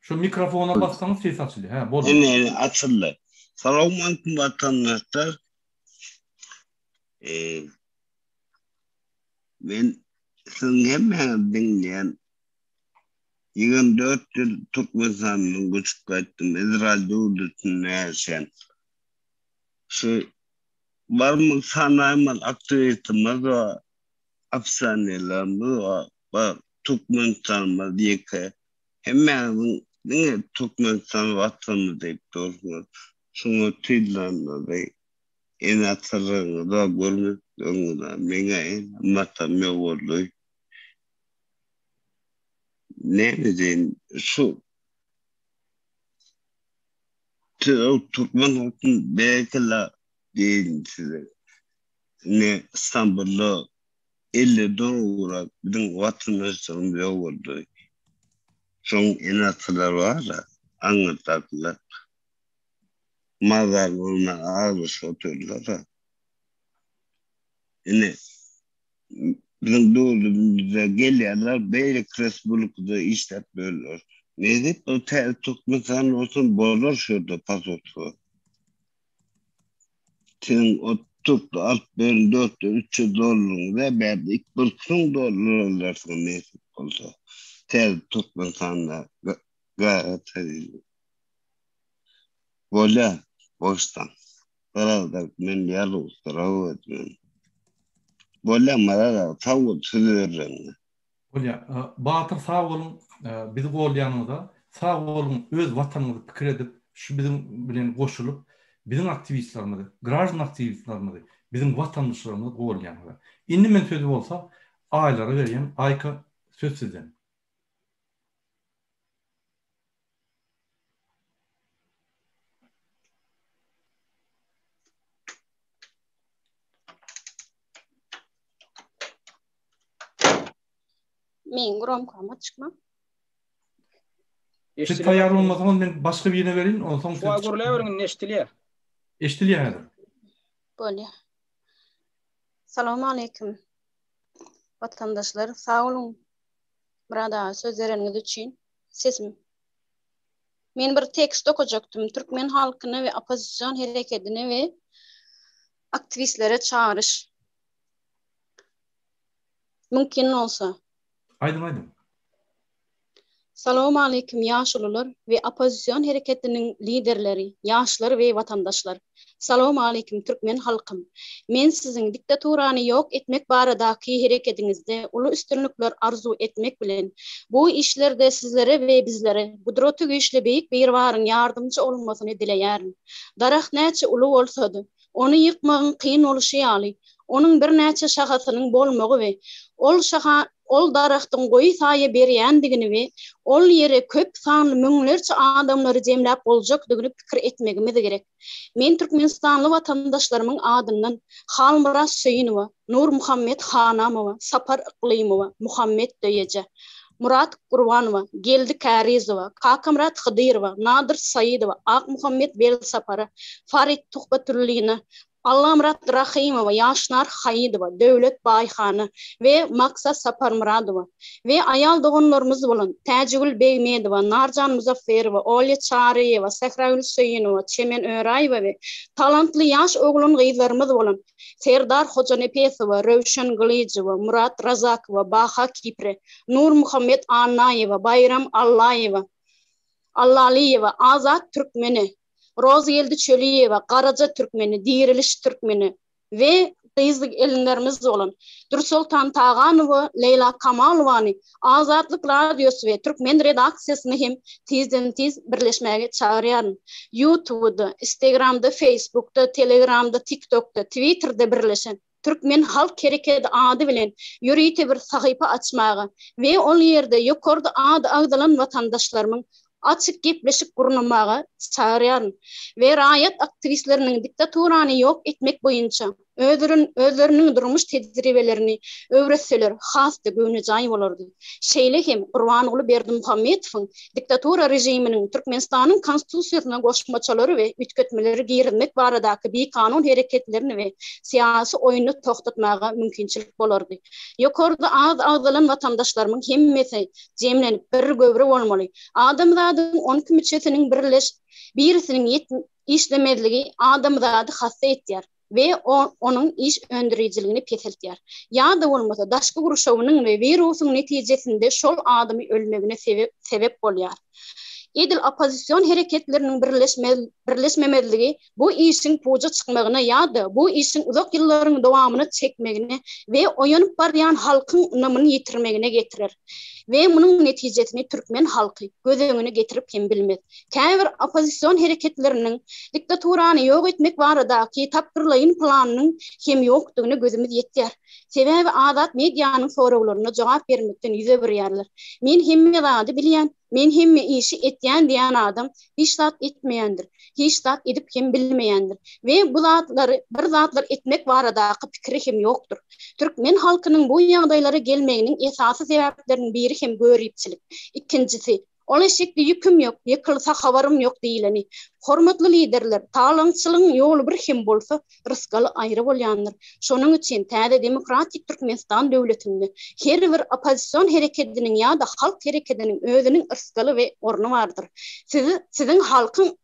Şu mikrofona bassaňyz ses açylýar. Hä, boldy. Ine, açyldy. Salowmalikim watandaşlar. Eee men siziň hemmäňizi diňleýän. 24 ýyl Türkmenistandan göçüp gaýtdym. Izrail döwletinde ýaşaýan. Şu barmyk sanaýmaly aktiwistimiz bar, oppozisionerlerimiz bar, bar Türkmenistanymyz ýeke. Hemmäňiziň diňe Türkmenistan watany diýip dursuňyz. Şuňa tyllanmaly ene-atalaryňyza görmedik öňüňize. Meňä enem-atam ýok boldy. Näme diýin şu Siz o türkmen halkyny berekella diýeýin size. Ine Istanbulda 50 gowrak biziň watandaşlarymyz ýok boldy. Şoň ene-atalary bar-a, aňyrdakylar. Mazar bolman aglaşyp otyrlar-a. Ine biziň döwrümizde gelýärler, beýleki respublikada işläp ýörler. Nesip bu täze Türkmenistan bolsun, bolar şu ýerde posolstwo. Siziň o türkde alyp beren 400-300 dollaryňyza bärde ik bir müň dollar alarsyňyz nesip bolsa. Täze Türkmenistanda gaýrat edildi. Bolýar, boşdan. Garaz men ýaly etmen. Bolýar Maral aga sag bol söz bereniňe. Bolýar. Batyr sag boluň bizi golýanyňyza sag boluň öz watanyňyzy pikir edip şu biziň bilen goşulyp biziň aktiwistlerimizi graždan aktiwistlerimizi biziň watandaşlarymyzy golýanyňyza. Indi men sözi bolsa Aýlara berýän Aýka söz sizden. Meň gromkam açykmy? Siz taýýar bolmasaňyz men başga birine berin, onsoň siz. Şu gürläberiň indi eşidilýär. Eşidilýär häzir. Bolýar. Salam aleýkum. Watandaşlar, sag boluň. Myrat aga söz bereniňiz üçin. Sesim. Men bir tekst okajakdym. Türkmen halkyna we oppozision herekedine we aktiwistlere çagyryş. Mümkin bolsa. Aýdyň aýdyň. Salowmaleýkim ýaşulular we oppozision hereketiniň liderleri, ýaşlar we watandaşlar. Salowmaleýkim türkmen halkym. Men siziň diktaturany ýok etmek baradaky herekediňizde uly üstünlikler arzuw etmek bilen, bu işlerde sizlere we bizlere gudraty güýçli Beýik Biribaryň ýardymçy olmasyny dileýärin. Daragt näçe uly bolsada, Ony ýykmagyň kyn bolşy ýaly, onuň birnäçe şahasynyň bolmagy we ol şaha ol daragtyň goýy saýa berýändigini we ol ýere köp sanly müňlerçe adamlary jemläp boljakdygyny pikir etmegimiz gerek. Men türkmenistanly watandaşlarymyň adyndan Halmyrat Söýünowa, Nurmuhammet Hanamowa, Sapar Yklymowa, Muhammet Döýeje, Murat Gurbanowa, Geldi Kärizowa, Kakamyrat Hydyrowa, Nadyr Saýydowa, Akmuhammet Welsapara, Farid Tuhbatullina, Allamyrat Rahymowa, Ýaşnar Haýydowa, Döwlet Baýhana we Maksat Saparmyradowa we aýal doganlarymyz bolan Täjigül Begmedowa, Narjan Muzafferowa, Olýa Çaryýewa, Sähragül Söýünowa, Çemen Öraýewa we talantly ýaş oglan-gyzlarymyz bolan Serdar Hojanepesowa, Röwşen Gylyjowa, Murat Razakowa, Baha Kipre, Nurmuhammet Annaýewa, Baýram Allaýewa, Allalyýewa, Azat Türkmene, Rozgeldi Çöliýewa, Garaja Türkmene, Diriliş Türkmene we gyz-gelinlerimiz bolan Dürsoltan Taganowa, Leýla Kamalowany Azatlyk Radiosy we türkmen redaksiýasyny hem tizden-tiz birleşmäge çagyrýaryn. Ýutubda, Instagramda, Facebookda, Telegramda, TikTokda, Twitterde birleşen Türkmen halk hereketi ady bilen ýörite bir sahypa açmaga we ol ýerde ýokarda ady agzalan watandaşlarymyň açyk gepleşik gurnamaga çagyrýaryn we raýat aktiwistleriniň diktaturany ýok etmek boýunça özleriniň durmuş tejribelerini öwretseler has-da göwnejaý bolardy. Şeýle hem Gurbanguly Berdimuhametowyň diktatura režiminiň Türkmenistanyň Konstitusiýasyna goşmaçalary we üýtgetmeleri girizmek baradaky bikanun hereketlerini we syýasy oýnuny togtatmaga mümkinçilik bolardy. Ýokarda ady agzalan watandaşlarymyň hemmesi jemlenip bir göwre bolmaly. Adamzadyň onki müçesiniň birleş birisiniň işlemezligi adamzady hassa etýär we onuň iş öndürijiligini peseltýär. Ýa-da bolmasa daşky gurşawynyň we wirusyň netijesinde şol adamy ölmegine sebep bolýar. Edil oppozision hereketleriniň birleşmemezligi bu işiň puja çykmagyna ýa-da bu işiň uzak ýyllaryň dowamyna çekmegine we oýanyp barýan halkyň ynamyny ýitirmegine getirer we munuň netijesini türkmen halky göz öňüne getirip hem bilmez. Käbir oppozision hereketleriniň diktaturany ýok etmek baradaky tapgyrlaýyn planynyň hem ýokdugyna gözümiz ýetýär. Sebäbi azat medianyň soraglaryna jogap bermekden ýüz öwürýärler. Men hemme zady bilýän, men hemme işi etýän diýen adam hiç zat etmeýändir, hiç zat edip hem bilmeýändir we bu zatlary bir zatlar etmek baradaky pikiri hem ýokdur. Türkmen halkynyň bu ýagdaýlara gelmeginiň esasy sebäpleriniň biri hem göripçilik. Ikinjisi, Ol eşekde ýüküm ýok, ýykylsa habarym ýok diýleni. Hormatly liderler, talaňçylygyň ýoly bir hem bolsa, rysgaly aýry bolýandyr. Şonuň üçin täze demokratik Türkmenistan döwletinde her bir oppozision herekediniň ýa-da halk herekediniň özüniň yrsgaly we orny bardyr. Siz, siziň halkyň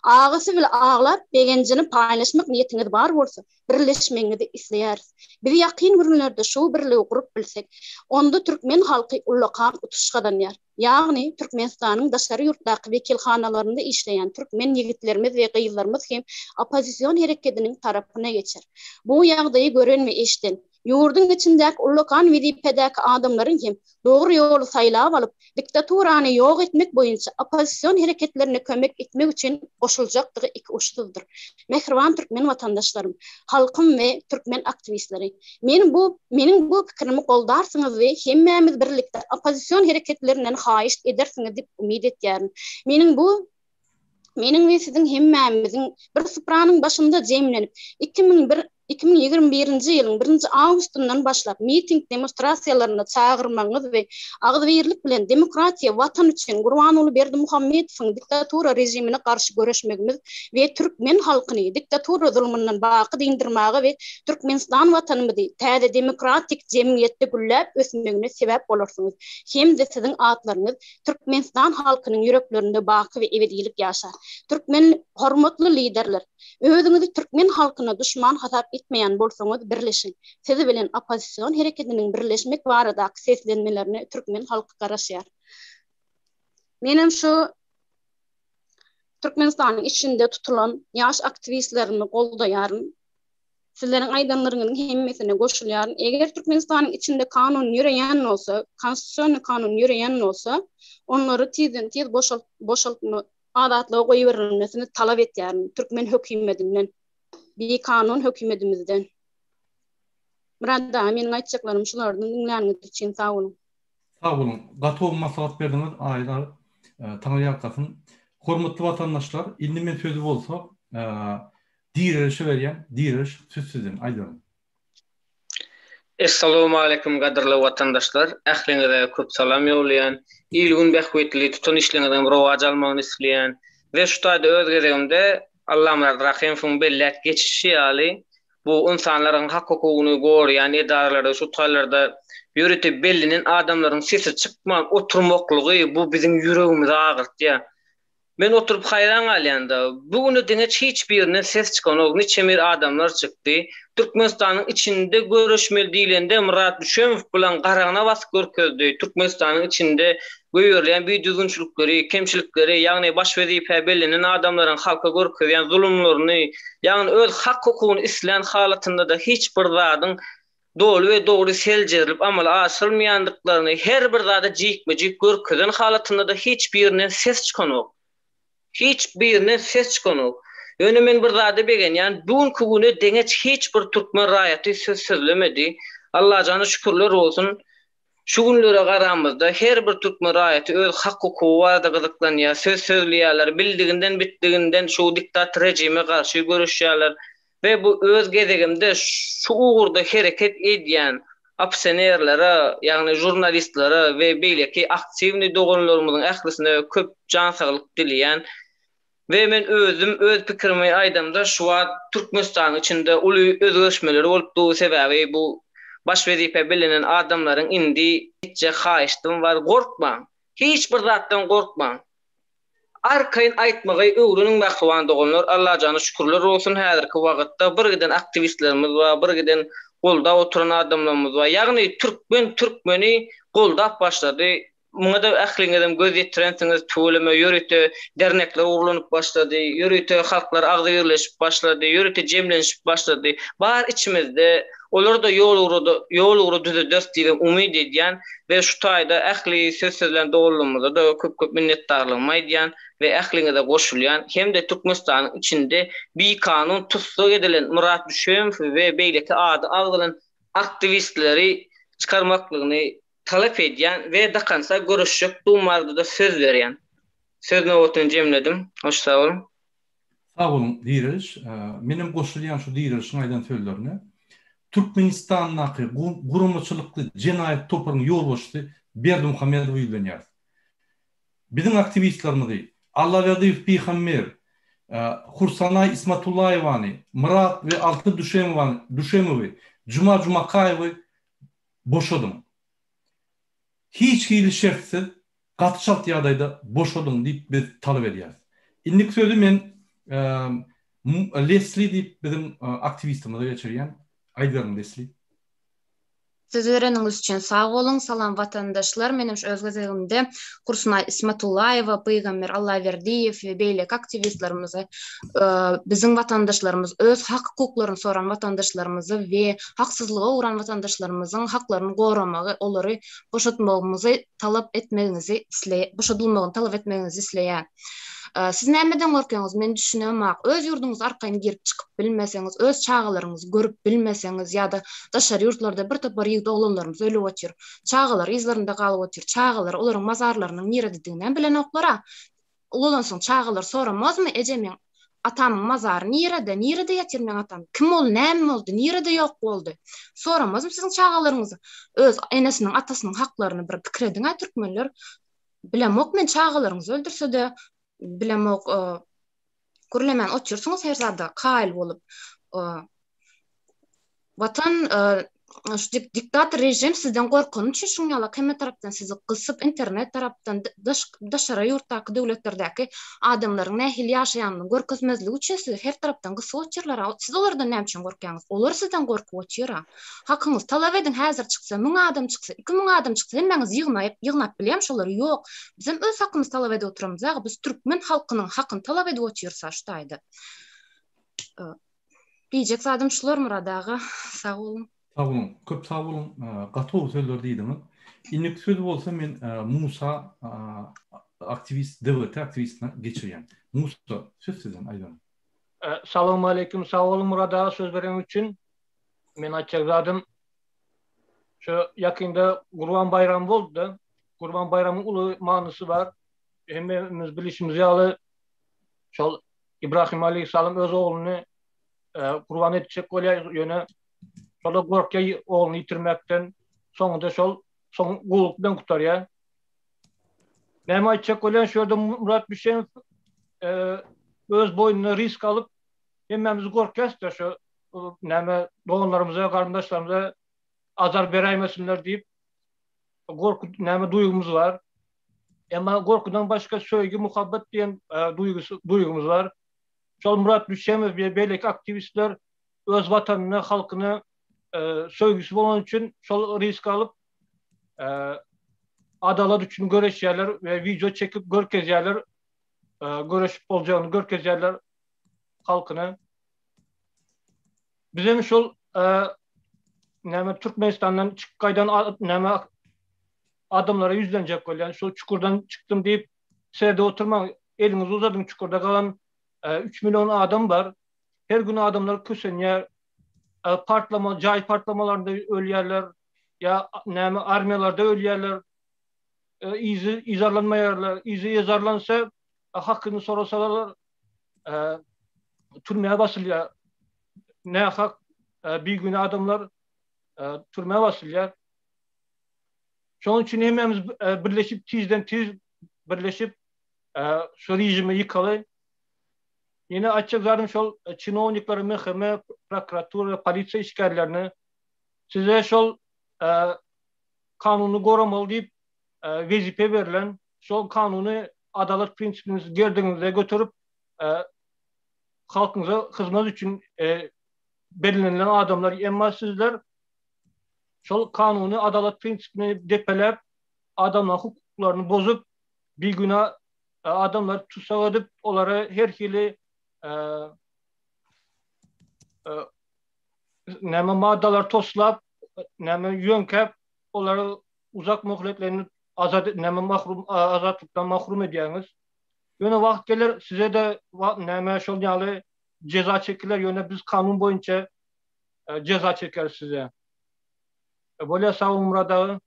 Agysy bile aglap, begenjini paýlaşmak niýetiňiz bar bolsa, birleşmegiňizi isleýäris. Biz ýakyn günlerde şu birligi gurup bilsek, onda türkmen halky ullakan utuş gazanýar. Ýagny, Türkmenistanyň daşary ýurtdaky wekilhanalarynda işleýän türkmen ýigitlerimiz we gyzlarymyz hem oppozision herekediniň tarapyna geçer. Bu ýagdaýy gören we eşiden, Ýurduň içindäki ullakan wezipedäki adamlaryň hem dogry ýoly saýlap alyp, diktaturany ýok etmek boýunça oppozision hereketlerine kömek etmek üçin goşuljakdygy ikiuçsuzdyr. Mähriban türkmen watandaşlarym, halkym we türkmen aktiwistleri! Men bu meniň bu pikirimi goldarsyňyz we hemmämiz birlikde oppozision hereketlerinden haýyşt edersiňiz diýip umyt etýärin. Meniň bu Meniň we siziň hemmämiziň bir supranyň başynda jemlenip, 2001. 2021-nji ýylyň birinji awgustyndan başlap miting demonstrasiýalarynda çagyrmagyňyz we agzybirlik bilen demokratiýa watan üçin Gurbanguly Berdimuhamedowyň diktatura režimine garşy göreşmegimiz we türkmen halkyny diktatura zulumyndan baky dyndyrmaga we Türkmenistan watanymyzy täze demokratik jemgyýetde gülläp ösmegine sebäp bolarsyňyz hem-de siziň atlaryňyz Türkmenistan halkynyň ýüreklerinde baky we ebedilik ýaşar. Türkmen hormatly liderler! Özüňizi türkmen halkyna duşman hasap etmeýän bolsaňyz birleşiň. Siz bilen oppozision hereketiniň birleşmek baradaky seslenmelerine türkmen halky garaşýar. Menem şu Türkmenistanyň içinde tutulan ýaş aktiwistlerimi goldaýaryn. Sizleriň aýdanlaryňyzyň hemmesine goşulýaryn. Eger Türkmenistanyň içinde kanun ýöreýän bolsa, konstitusionnyý kanun ýöreýän bolsa, onlary tizden tiz boşalt boşaltma azatlyga goýberilmesini talap etýärin türkmen hökümedinden, bikanun hökümedimizden. Myrat aga meniň aýtjaklarym şulardy diňläniňiz üçin sag boluň. Sag boluň. Gaty gowy maslahat berdiňiz Aýlar. Taňryýalkasyn. Hormatly watandaşlar, indi men sözi bolsa Direlişe berýän, Direliş söz sizden, aýdyň. Essalawmaleýkum gadyrly watandaşlar ähliňize köp salam ýollaýan il gün bähbitli tutan işleňiziňem rowaç almagyny isleýän we şu taýda öz gezegimde Allamyrat Rahymowyň belläp geçişi ýaly bu ynsanlaryň hak hukugyny goraýan edaralarda şu taýlarda ýörite bellenen adamlaryň sesi çykman oturmaklygy bu biziň ýüregimizi agyrtýar Men oturyp haýran galýanda, bu güne deňeç hiç birinden ses çykanok, niçe bir adamlar çykdy. Türkmenistanyň içinde göreşmeli diýlende Myrat Düşemow bilen garagyna basyp görkezdi. Türkmenistanyň içinde goýberilýän bidüzgünçilikleri, kemçilikleri, ýagny baş wezipä bellenen adamlaryň halka görkezýän zulumlaryny, ýagny öz hak-hukugyny islän halatynda-da hiç bir zadyň doly we dogry seljerilip amala aşyrylmaýandyklaryny her bir zada jikme-jik görkezen halatynda-da hiç birinden ses çykanok. Hiç birinden ses çykanok. Ýöne men bir zada begenýän, bu günki güne deňeç hiç bir türkmen raýaty söz sözlemedi. Allajana şükürler bolsun, şu günlere garamyzda her bir türkmen raýaty öz hak-hukugy barada gyzyklanýar, söz sözleýärler, bildiginden-bitdiginden şu diktator rejime garşy göreşýärler. We bu öz gezeginde şu ugurda hereket edýän opposionerlere, ýagny žurnalistlere we beýleki aktiwnyý doganlarymyzyň ählisine köp jan saglyk dileýän. We men özüm öz pikirimi aýdamda şu wagt Türkmenistanyň içinde uly özgerişmeler bolup dur, sebäbi bu baş wezipä bellenen adamlaryň indi etjek haýyştym bar, gorkmaň! Hiç bir zatdan gorkmaň! Arkaýyn aýtmagy öwreniň mähriban doganlar Allajana şükürler bolsun häzirki wagytda bir giden aktiwistlerimiz bar bir giden goldap oturan adamlarymyz bar ýagny türkmen türkmeni goldap başlady muňada ähliňizem göz ýetirensiňiz tüweleme ýörite dernekler gurlanyp başlady ýörite halklar agzybirleşip başlady ýörite jemlenişip başlady bar içimizde Olary-da ýol ugra ýol ugra düzederis diýibem umyt edýän we şu taýda ähli söz sözlän doganlarymyza-da köp-köp minnetdarlygymy aýdýan we ähliňize goşulýan hem-de Türkmenistanyň içinde bikanun tussag edilen Myrat Düşemowy we beýleki ady agzalan aktiwistleri çykarmaklygyny talap edýän we dakansa göreşjekdigim barada-da söz berýän. Söz nobatyny jemledim. Hoş sag boluň. Sag boluň Direliş. Menem goşulýan şu Direlişiň aýdan sözlerine. Türkmenistandaky guramaçylykly jenaýat toparyň ýolbaşçysy Berdimuhamedowa ýüzlenýäris. Biziň aktiwistlerimizi Allaberdiýew Pygamber, Hursanaý Ismatullaýewany, Myrat we Alty Düşemowany, Düşemowy, Juma Jumakaýewi boşadyň. Hiç hili şertsiz gaty çalt ýagdaýda boşadyň diýip biz talap edýäris. Indiki sözi men Lesli diýip biziň aktiwistimize geçirýän. Aýdyberiň Lesli. Söz bereniňiz üçin sag boluň. Salam watandaşlar. Menem şu öz gezegimde Hursunaý Ismatullaýewa, Pygamber Allaberdiýew we beýleki aktiwistlerimizi biziň watandaşlarymyz öz hak hukuklaryny soran watandaşlarymyzy we haksyzlyga ugran watandaşlarymyzyň haklaryny goramagy, olary boşatmagymyzy talap etmegiňizi isle boşadylmagyny talap etmegiňizi isleýän. Siz nämeden gorkýaňyz, men düşünemok. Öz ýurduňyza arkaýyn girip çykyp bilmeseňiz, öz çagalaryňyzy görüp bilmeseňiz ýa-da daşary ýurtlarda bir topar ýigit oglanlarymyz ölüp otyr. Çagalary yzlarynda galyp otyr. Çagalary olaryň mazarlarynyň niredediginem bilenoklar-a. Ulalansoň çagalar soramazmy, eje meň. Atamyň mazary nirede? Nirede ýatyr meň atam? Kim ol, näme boldy, nirede ýok boldy? Soramazmy siziň çagalaryňyz öz enesiniň, atasynyň haklaryny bir pikir ediň-ä türkmenler. Bilemok men çagalaryňyzy öldürse-de, bilemok gürlemän otyrsyňyz her zada kaýyl bolup. Watan şu diktator rejim sizden gorkany üçin şuň ýalak hemme tarapdan sizi gysyp internet tarapdan daş daşary ýurtdaky döwletlerdäki adamlaryň nähili ýaşaýanyny görkezmezligi üçin sizi her tarapdan gysyp otyrlar siz olardan näme üçin gorkýaňyz olar sizden gorkup otyra hakyňyzy talap ediň häzir çyksa 1000 adam çyksa 2000 adam çyksa hemmäňiz ýygnaýyp ýygnap bilýämi şolary ýok bizem öz hakymyzy talap edip oturamyz aga biz türkmen halkynyň hakyny talap edip otyrys şu taýda Diýjek zadym şular Myrat aga. Sag boluň. Sag boluň. Köp sag boluň. Gaty gowy sözler diýdiňiz. Indiki sözi bolsa men Musa aktiwist DWT aktiwistine geçirýän. Musa söz sizden aýdaň. Salowmaleýkim sag boluň Myrat aga söz bereniň üçin. Men aýtjak zadym şu ýakynda Gurban baýramy boldy-da. Gurban baýramyň uly manysy bar. Hemmemiz bilişimiz ýaly şol Ibrahim aleyhisselam öz ogluny gurban etjek bolýar, ýöne şol-da gorkýar ogluny ýitirmekden, soňunda şol soň gowulyk bilen gutarýar. Näme aýtjak bolýan şu ýerde Murat Bişenow öz boýnuna risk alyp hemmämiz gorkýas-da şu näme doganlarymyza, garyndaşlarymyza azar beräýmesinler diýip gorky näme duýgymyz bar. Emma gorkudan başga söýgi, muhabbet diýen duýgusy duýgymyz bar. Şol Murat Düşemow we beýleki aktiwistler öz watanyna, halkyna söýgüsi bolany üçin şol risk alyp adalat üçin göreşýärler we wideo çekip görkezýärler, göreşip boljagyny görkezýärler halkyna. Bizem şol näme Türkmenistandan çykyp gaýdan näme adamlara ýüzlenjek bolýan. Şol çukurdan çykdym diýip serde oturmaň, eliňizi uzadyň çukurda galan 3 million adam bar. Her gün adamlar kösenýär. Partlama, jaý partlamalarynda ölýärler. Ýa näme armiýalarda ölýärler. Yzy yzarlanmaýarlar. Yzy yzarlansa hakyny sorasalar türmä basylýar. Nähak bigünä adamlar türmä basylýar. Şonuň üçin hemmämiz birleşip tizden tiz birleşip şu režimi ýykaly. Ýene aýtjak zadym şol çinownikler, MHM, prokuratura, polisiýa işgärlerine size şol kanuny goramaly diýip wezipe berlen, şol kanuny adalat prinsipini gerdegiňizde göterip halkyňyza hyzmat üçin bellenilen adamlar, emma sizler şol kanuny adalat prinsipini depeläp, adamlaryň hukuklaryny bozup, bigünä adamlary tussag edip, olara her hili näme maddalar toslap, näme ýöňkäp, olary uzak möhletlerini azat näme mahrum azatlykdan mahrum edýäňiz. Ýöne wagt geler size-de näme şol ýaly jeza çekiler, ýöne biz kanun boýunça jeza çekeris size. Bolýa sag boluň Myrat aga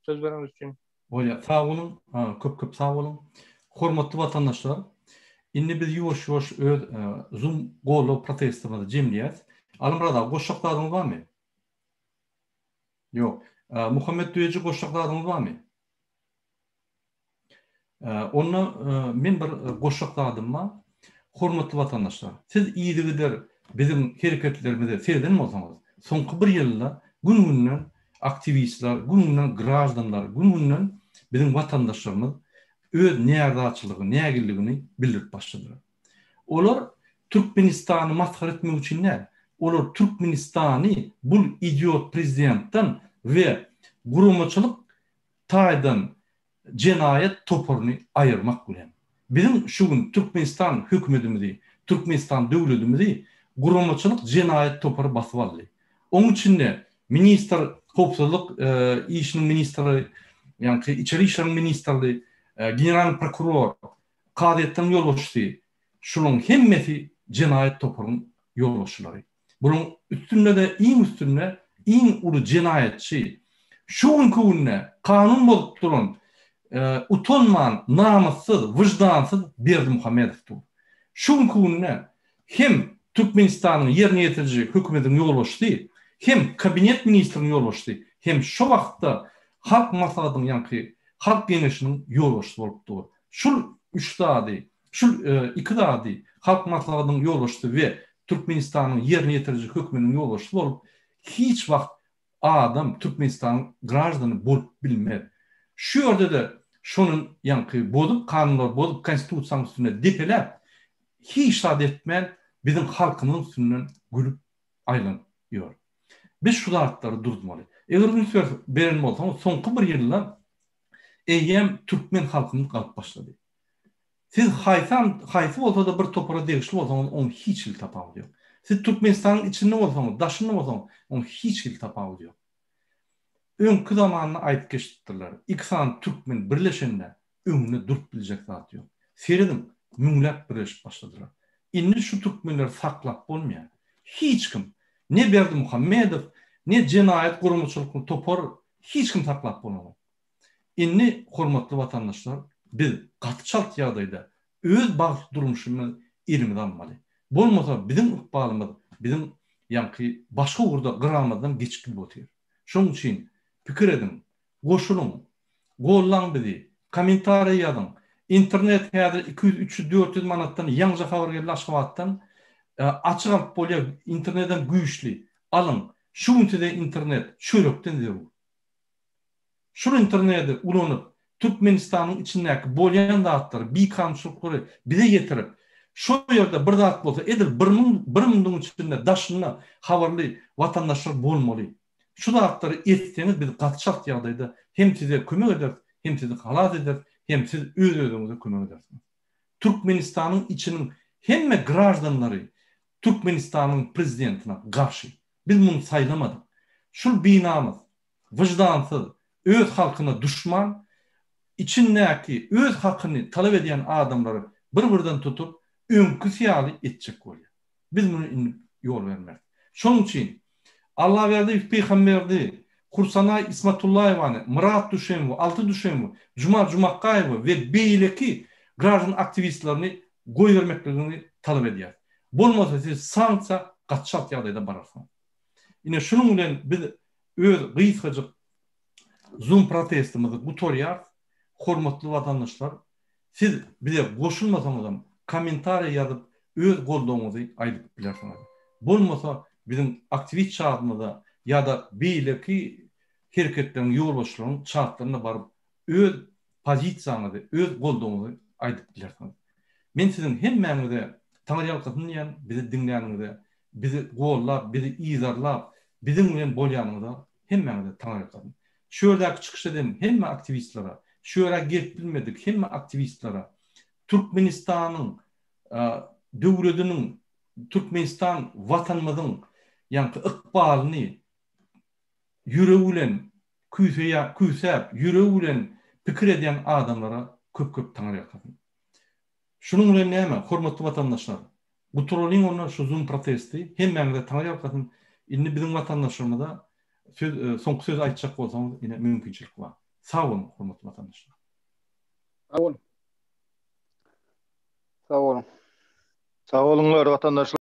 söz bereniňiz üçin. Bolýa sag boluň, köp köp sag boluň. Hormatly watandaşlar, indi biz ýuwaş-ýuwaş öz Zoom goldaw protestimizi jemleýäs. Alymyrat aga goşjak zadyňyz barmy? Ýok. Muhammet Düýeji goşjak zadyňyz barmy? Onda men bir goşjak zadym bar. Hormatly watandaşlar, siz yzygider biziň hereketlerimize sereden bolsaňyz, soňky bir ýylda gün-günden aktiwistler, gün-günden graždanlar, gün-günden biziň watandaşlarymyz öz närazyçylygy, nägilligini bildirip başladylar. Olar Türkmenistany masgara etmek üçin däl, olar Türkmenistany bul idiot prezidentden we guramaçylyk taýdan jenaýat toparyny aýyrmak bilen, biziň şu gün Türkmenistan hökümetimizi, Türkmenistan döwletimizi guramaçylyk jenaýat topary basyp aldy. Oň içinde ministr, howpsuzlyk işiniň ministri, ýaňky içeri işleriň ministrli, generalnyý prokuror, kazyýetleň ýolbaşçysy, şularyň hemmesi jenaýat toparyň ýolbaşçylary. Bularyň üstünde-de iň üstünde iň uly jenaýatçy, şu günki günde kanun bozup duran, utanman, namyssyz, wyždansyz Berdimuhamedow dur. Şu günki günde hem Türkmenistanyň ýerine ýetiriji hökümetiniň ýolbaşçysy, hem kabinet ministriniň ýolbaşçysy, hem şo wagtda Halk Maslahatynyň ýaňky Halk Geňeşiniň ýolbaşçysy bolup dur. Şul üç zady, şul iki zady Halk Maslahatynyň ýolbaşçysy we Türkmenistanyň ýerine ýetiriji hökümetiniň ýolbaşçysy bolup hiç wagt adam Türkmenistanyň graždany bolup bilmez. Şu ýerde-de şony ýaňky bozup, kanunlary bozup, konstitusiýanyň üstünde depeläp, hiç zat etmän biziň halkymyzyň üstünden gülüp aýlanyp ýör. Biz şu zatlary duruzmaly. Eger üns beren bolsaňyz, soňky bir ýylda eýýäm türkmen halkymyz galyp başlady. Siz haýsam, haýsy bolsa-da bir topara degişli bolsaňyz, oň hiç hili tapawudy ýok. Siz Türkmenistanyň içinde bolsaňyz, daşynda bolsaňyz, oň hiç hili tapawudy ýok. Öňki zamanda aýdyp geçipdirler, iki sany türkmen birleşende öňünde durup biljek zat ýok. Serediň, müňläp birleşip başladylar. Indi şu türkmenleri saklap bolmaýar. Hiç kim, ne Berdimuhamedow, ne jenaýat guramaçylykly topar, hiç kim saklap bolanok. Indi, hormatly watandaşlar, biz gaty çalt ýagdaýda öz bagtly durmuşymyzy elimize almaly. Bolmasa biziň ykbalymyz biziň ýaňky başga ugurda gyramyzdan geçip gidip otyr. Şonuň üçin pikir ediň, goşulyň, gollaň bizi, kommentariýa ýazyň. Internet häzir 200, 300, 400 manatdan ýaňja habar geldi Aşgabatdan. Açyk alyp bolýar, internedem güýçli. Alyň. Şu gün size internet çörekden zerur. Şul internedi ulanyp Türkmenistanyň içindäki bolýan zatlary, bikanunçylyklary bize ýetirip, şo ýerde bir zat bolsa edil bir müň bir minduň içinde daşynda habarly watandaşlar bolmaly. Şu zatlary etseňiz biz gaty çalt ýagdaýda hem size kömek ederis, hem sizi halas ederis, hem siz öz özüňize kömek edersiňiz. Türkmenistanyň içiniň hemme graždanlary Türkmenistanyň prezidentine garşy. Biz muny saýlamadyk. Şul binamys, wyždansyz, öz halkyna duşman, içindäki öz hakyny talap edýän adamlary bir-birden tutup, öňküsi ýaly etjek bolýar. Biz muny indi ýol bermeris. Şonuň üçin Allaberdiýew Pygamberdi, Hursanaý Ismatullaýewany, Myrat Düşemowy, Alty Düşemowy, Juma Jumakgaýewi we beýleki graždan aktiwistlerini goýbermekligiňizi talap edýäris. Bolmasa siz sanksiýa gaty çalt ýagdaýda bararsyňyz. Ine şunuň bilen biz öz gysgajyk Zoom protestimizi gutarýarys. Hormatly watandaşlar, siz bize goşulmasaňyzam kommentariýa ýazyp öz goldawyňyzy aýdyp bilersiňiz. Bolmasa biziň aktiwist çatymyza ýa-da beýleki hereketleriň ýolbaşçylarynyň çatlaryna baryp öz pozisiýaňyzy, öz goldawyňyzy aýdyp bilersiňiz. Men siziň hemmäňize Taňryýalkasyn diýýän, bizi diňläniňize, bizi gollap, bizi yzarlap, biziň bilen bolýanyňyza hemmäňize Taňryýalkasyn. Şu ýerdäki çykyş eden hemme aktiwistlere, şu ýere gelip bilmedik hemme aktiwistlere Türkmenistanyň döwlediniň, Türkmenistan Watanymyzyň ýaňky ykbalyny ýüregi bilen küýseýä, küýsäp, ýüregi bilen pikir edýän adamlara köp-köp taňryýalkasyn. Şunuň bilen näme, hormatly watandaşlar, gutaralyň onda şu zoom protesti, hemmäňize taňryýalkasyn, indi biziň watandaşlarymyza söz, soňky sözi aýtjak bolsaňyz, ine mümkinçilik bar. Sag boluň, hormatly watandaşlar. Sag boluň. Sag boluň. Sag boluňlar watandaşlar.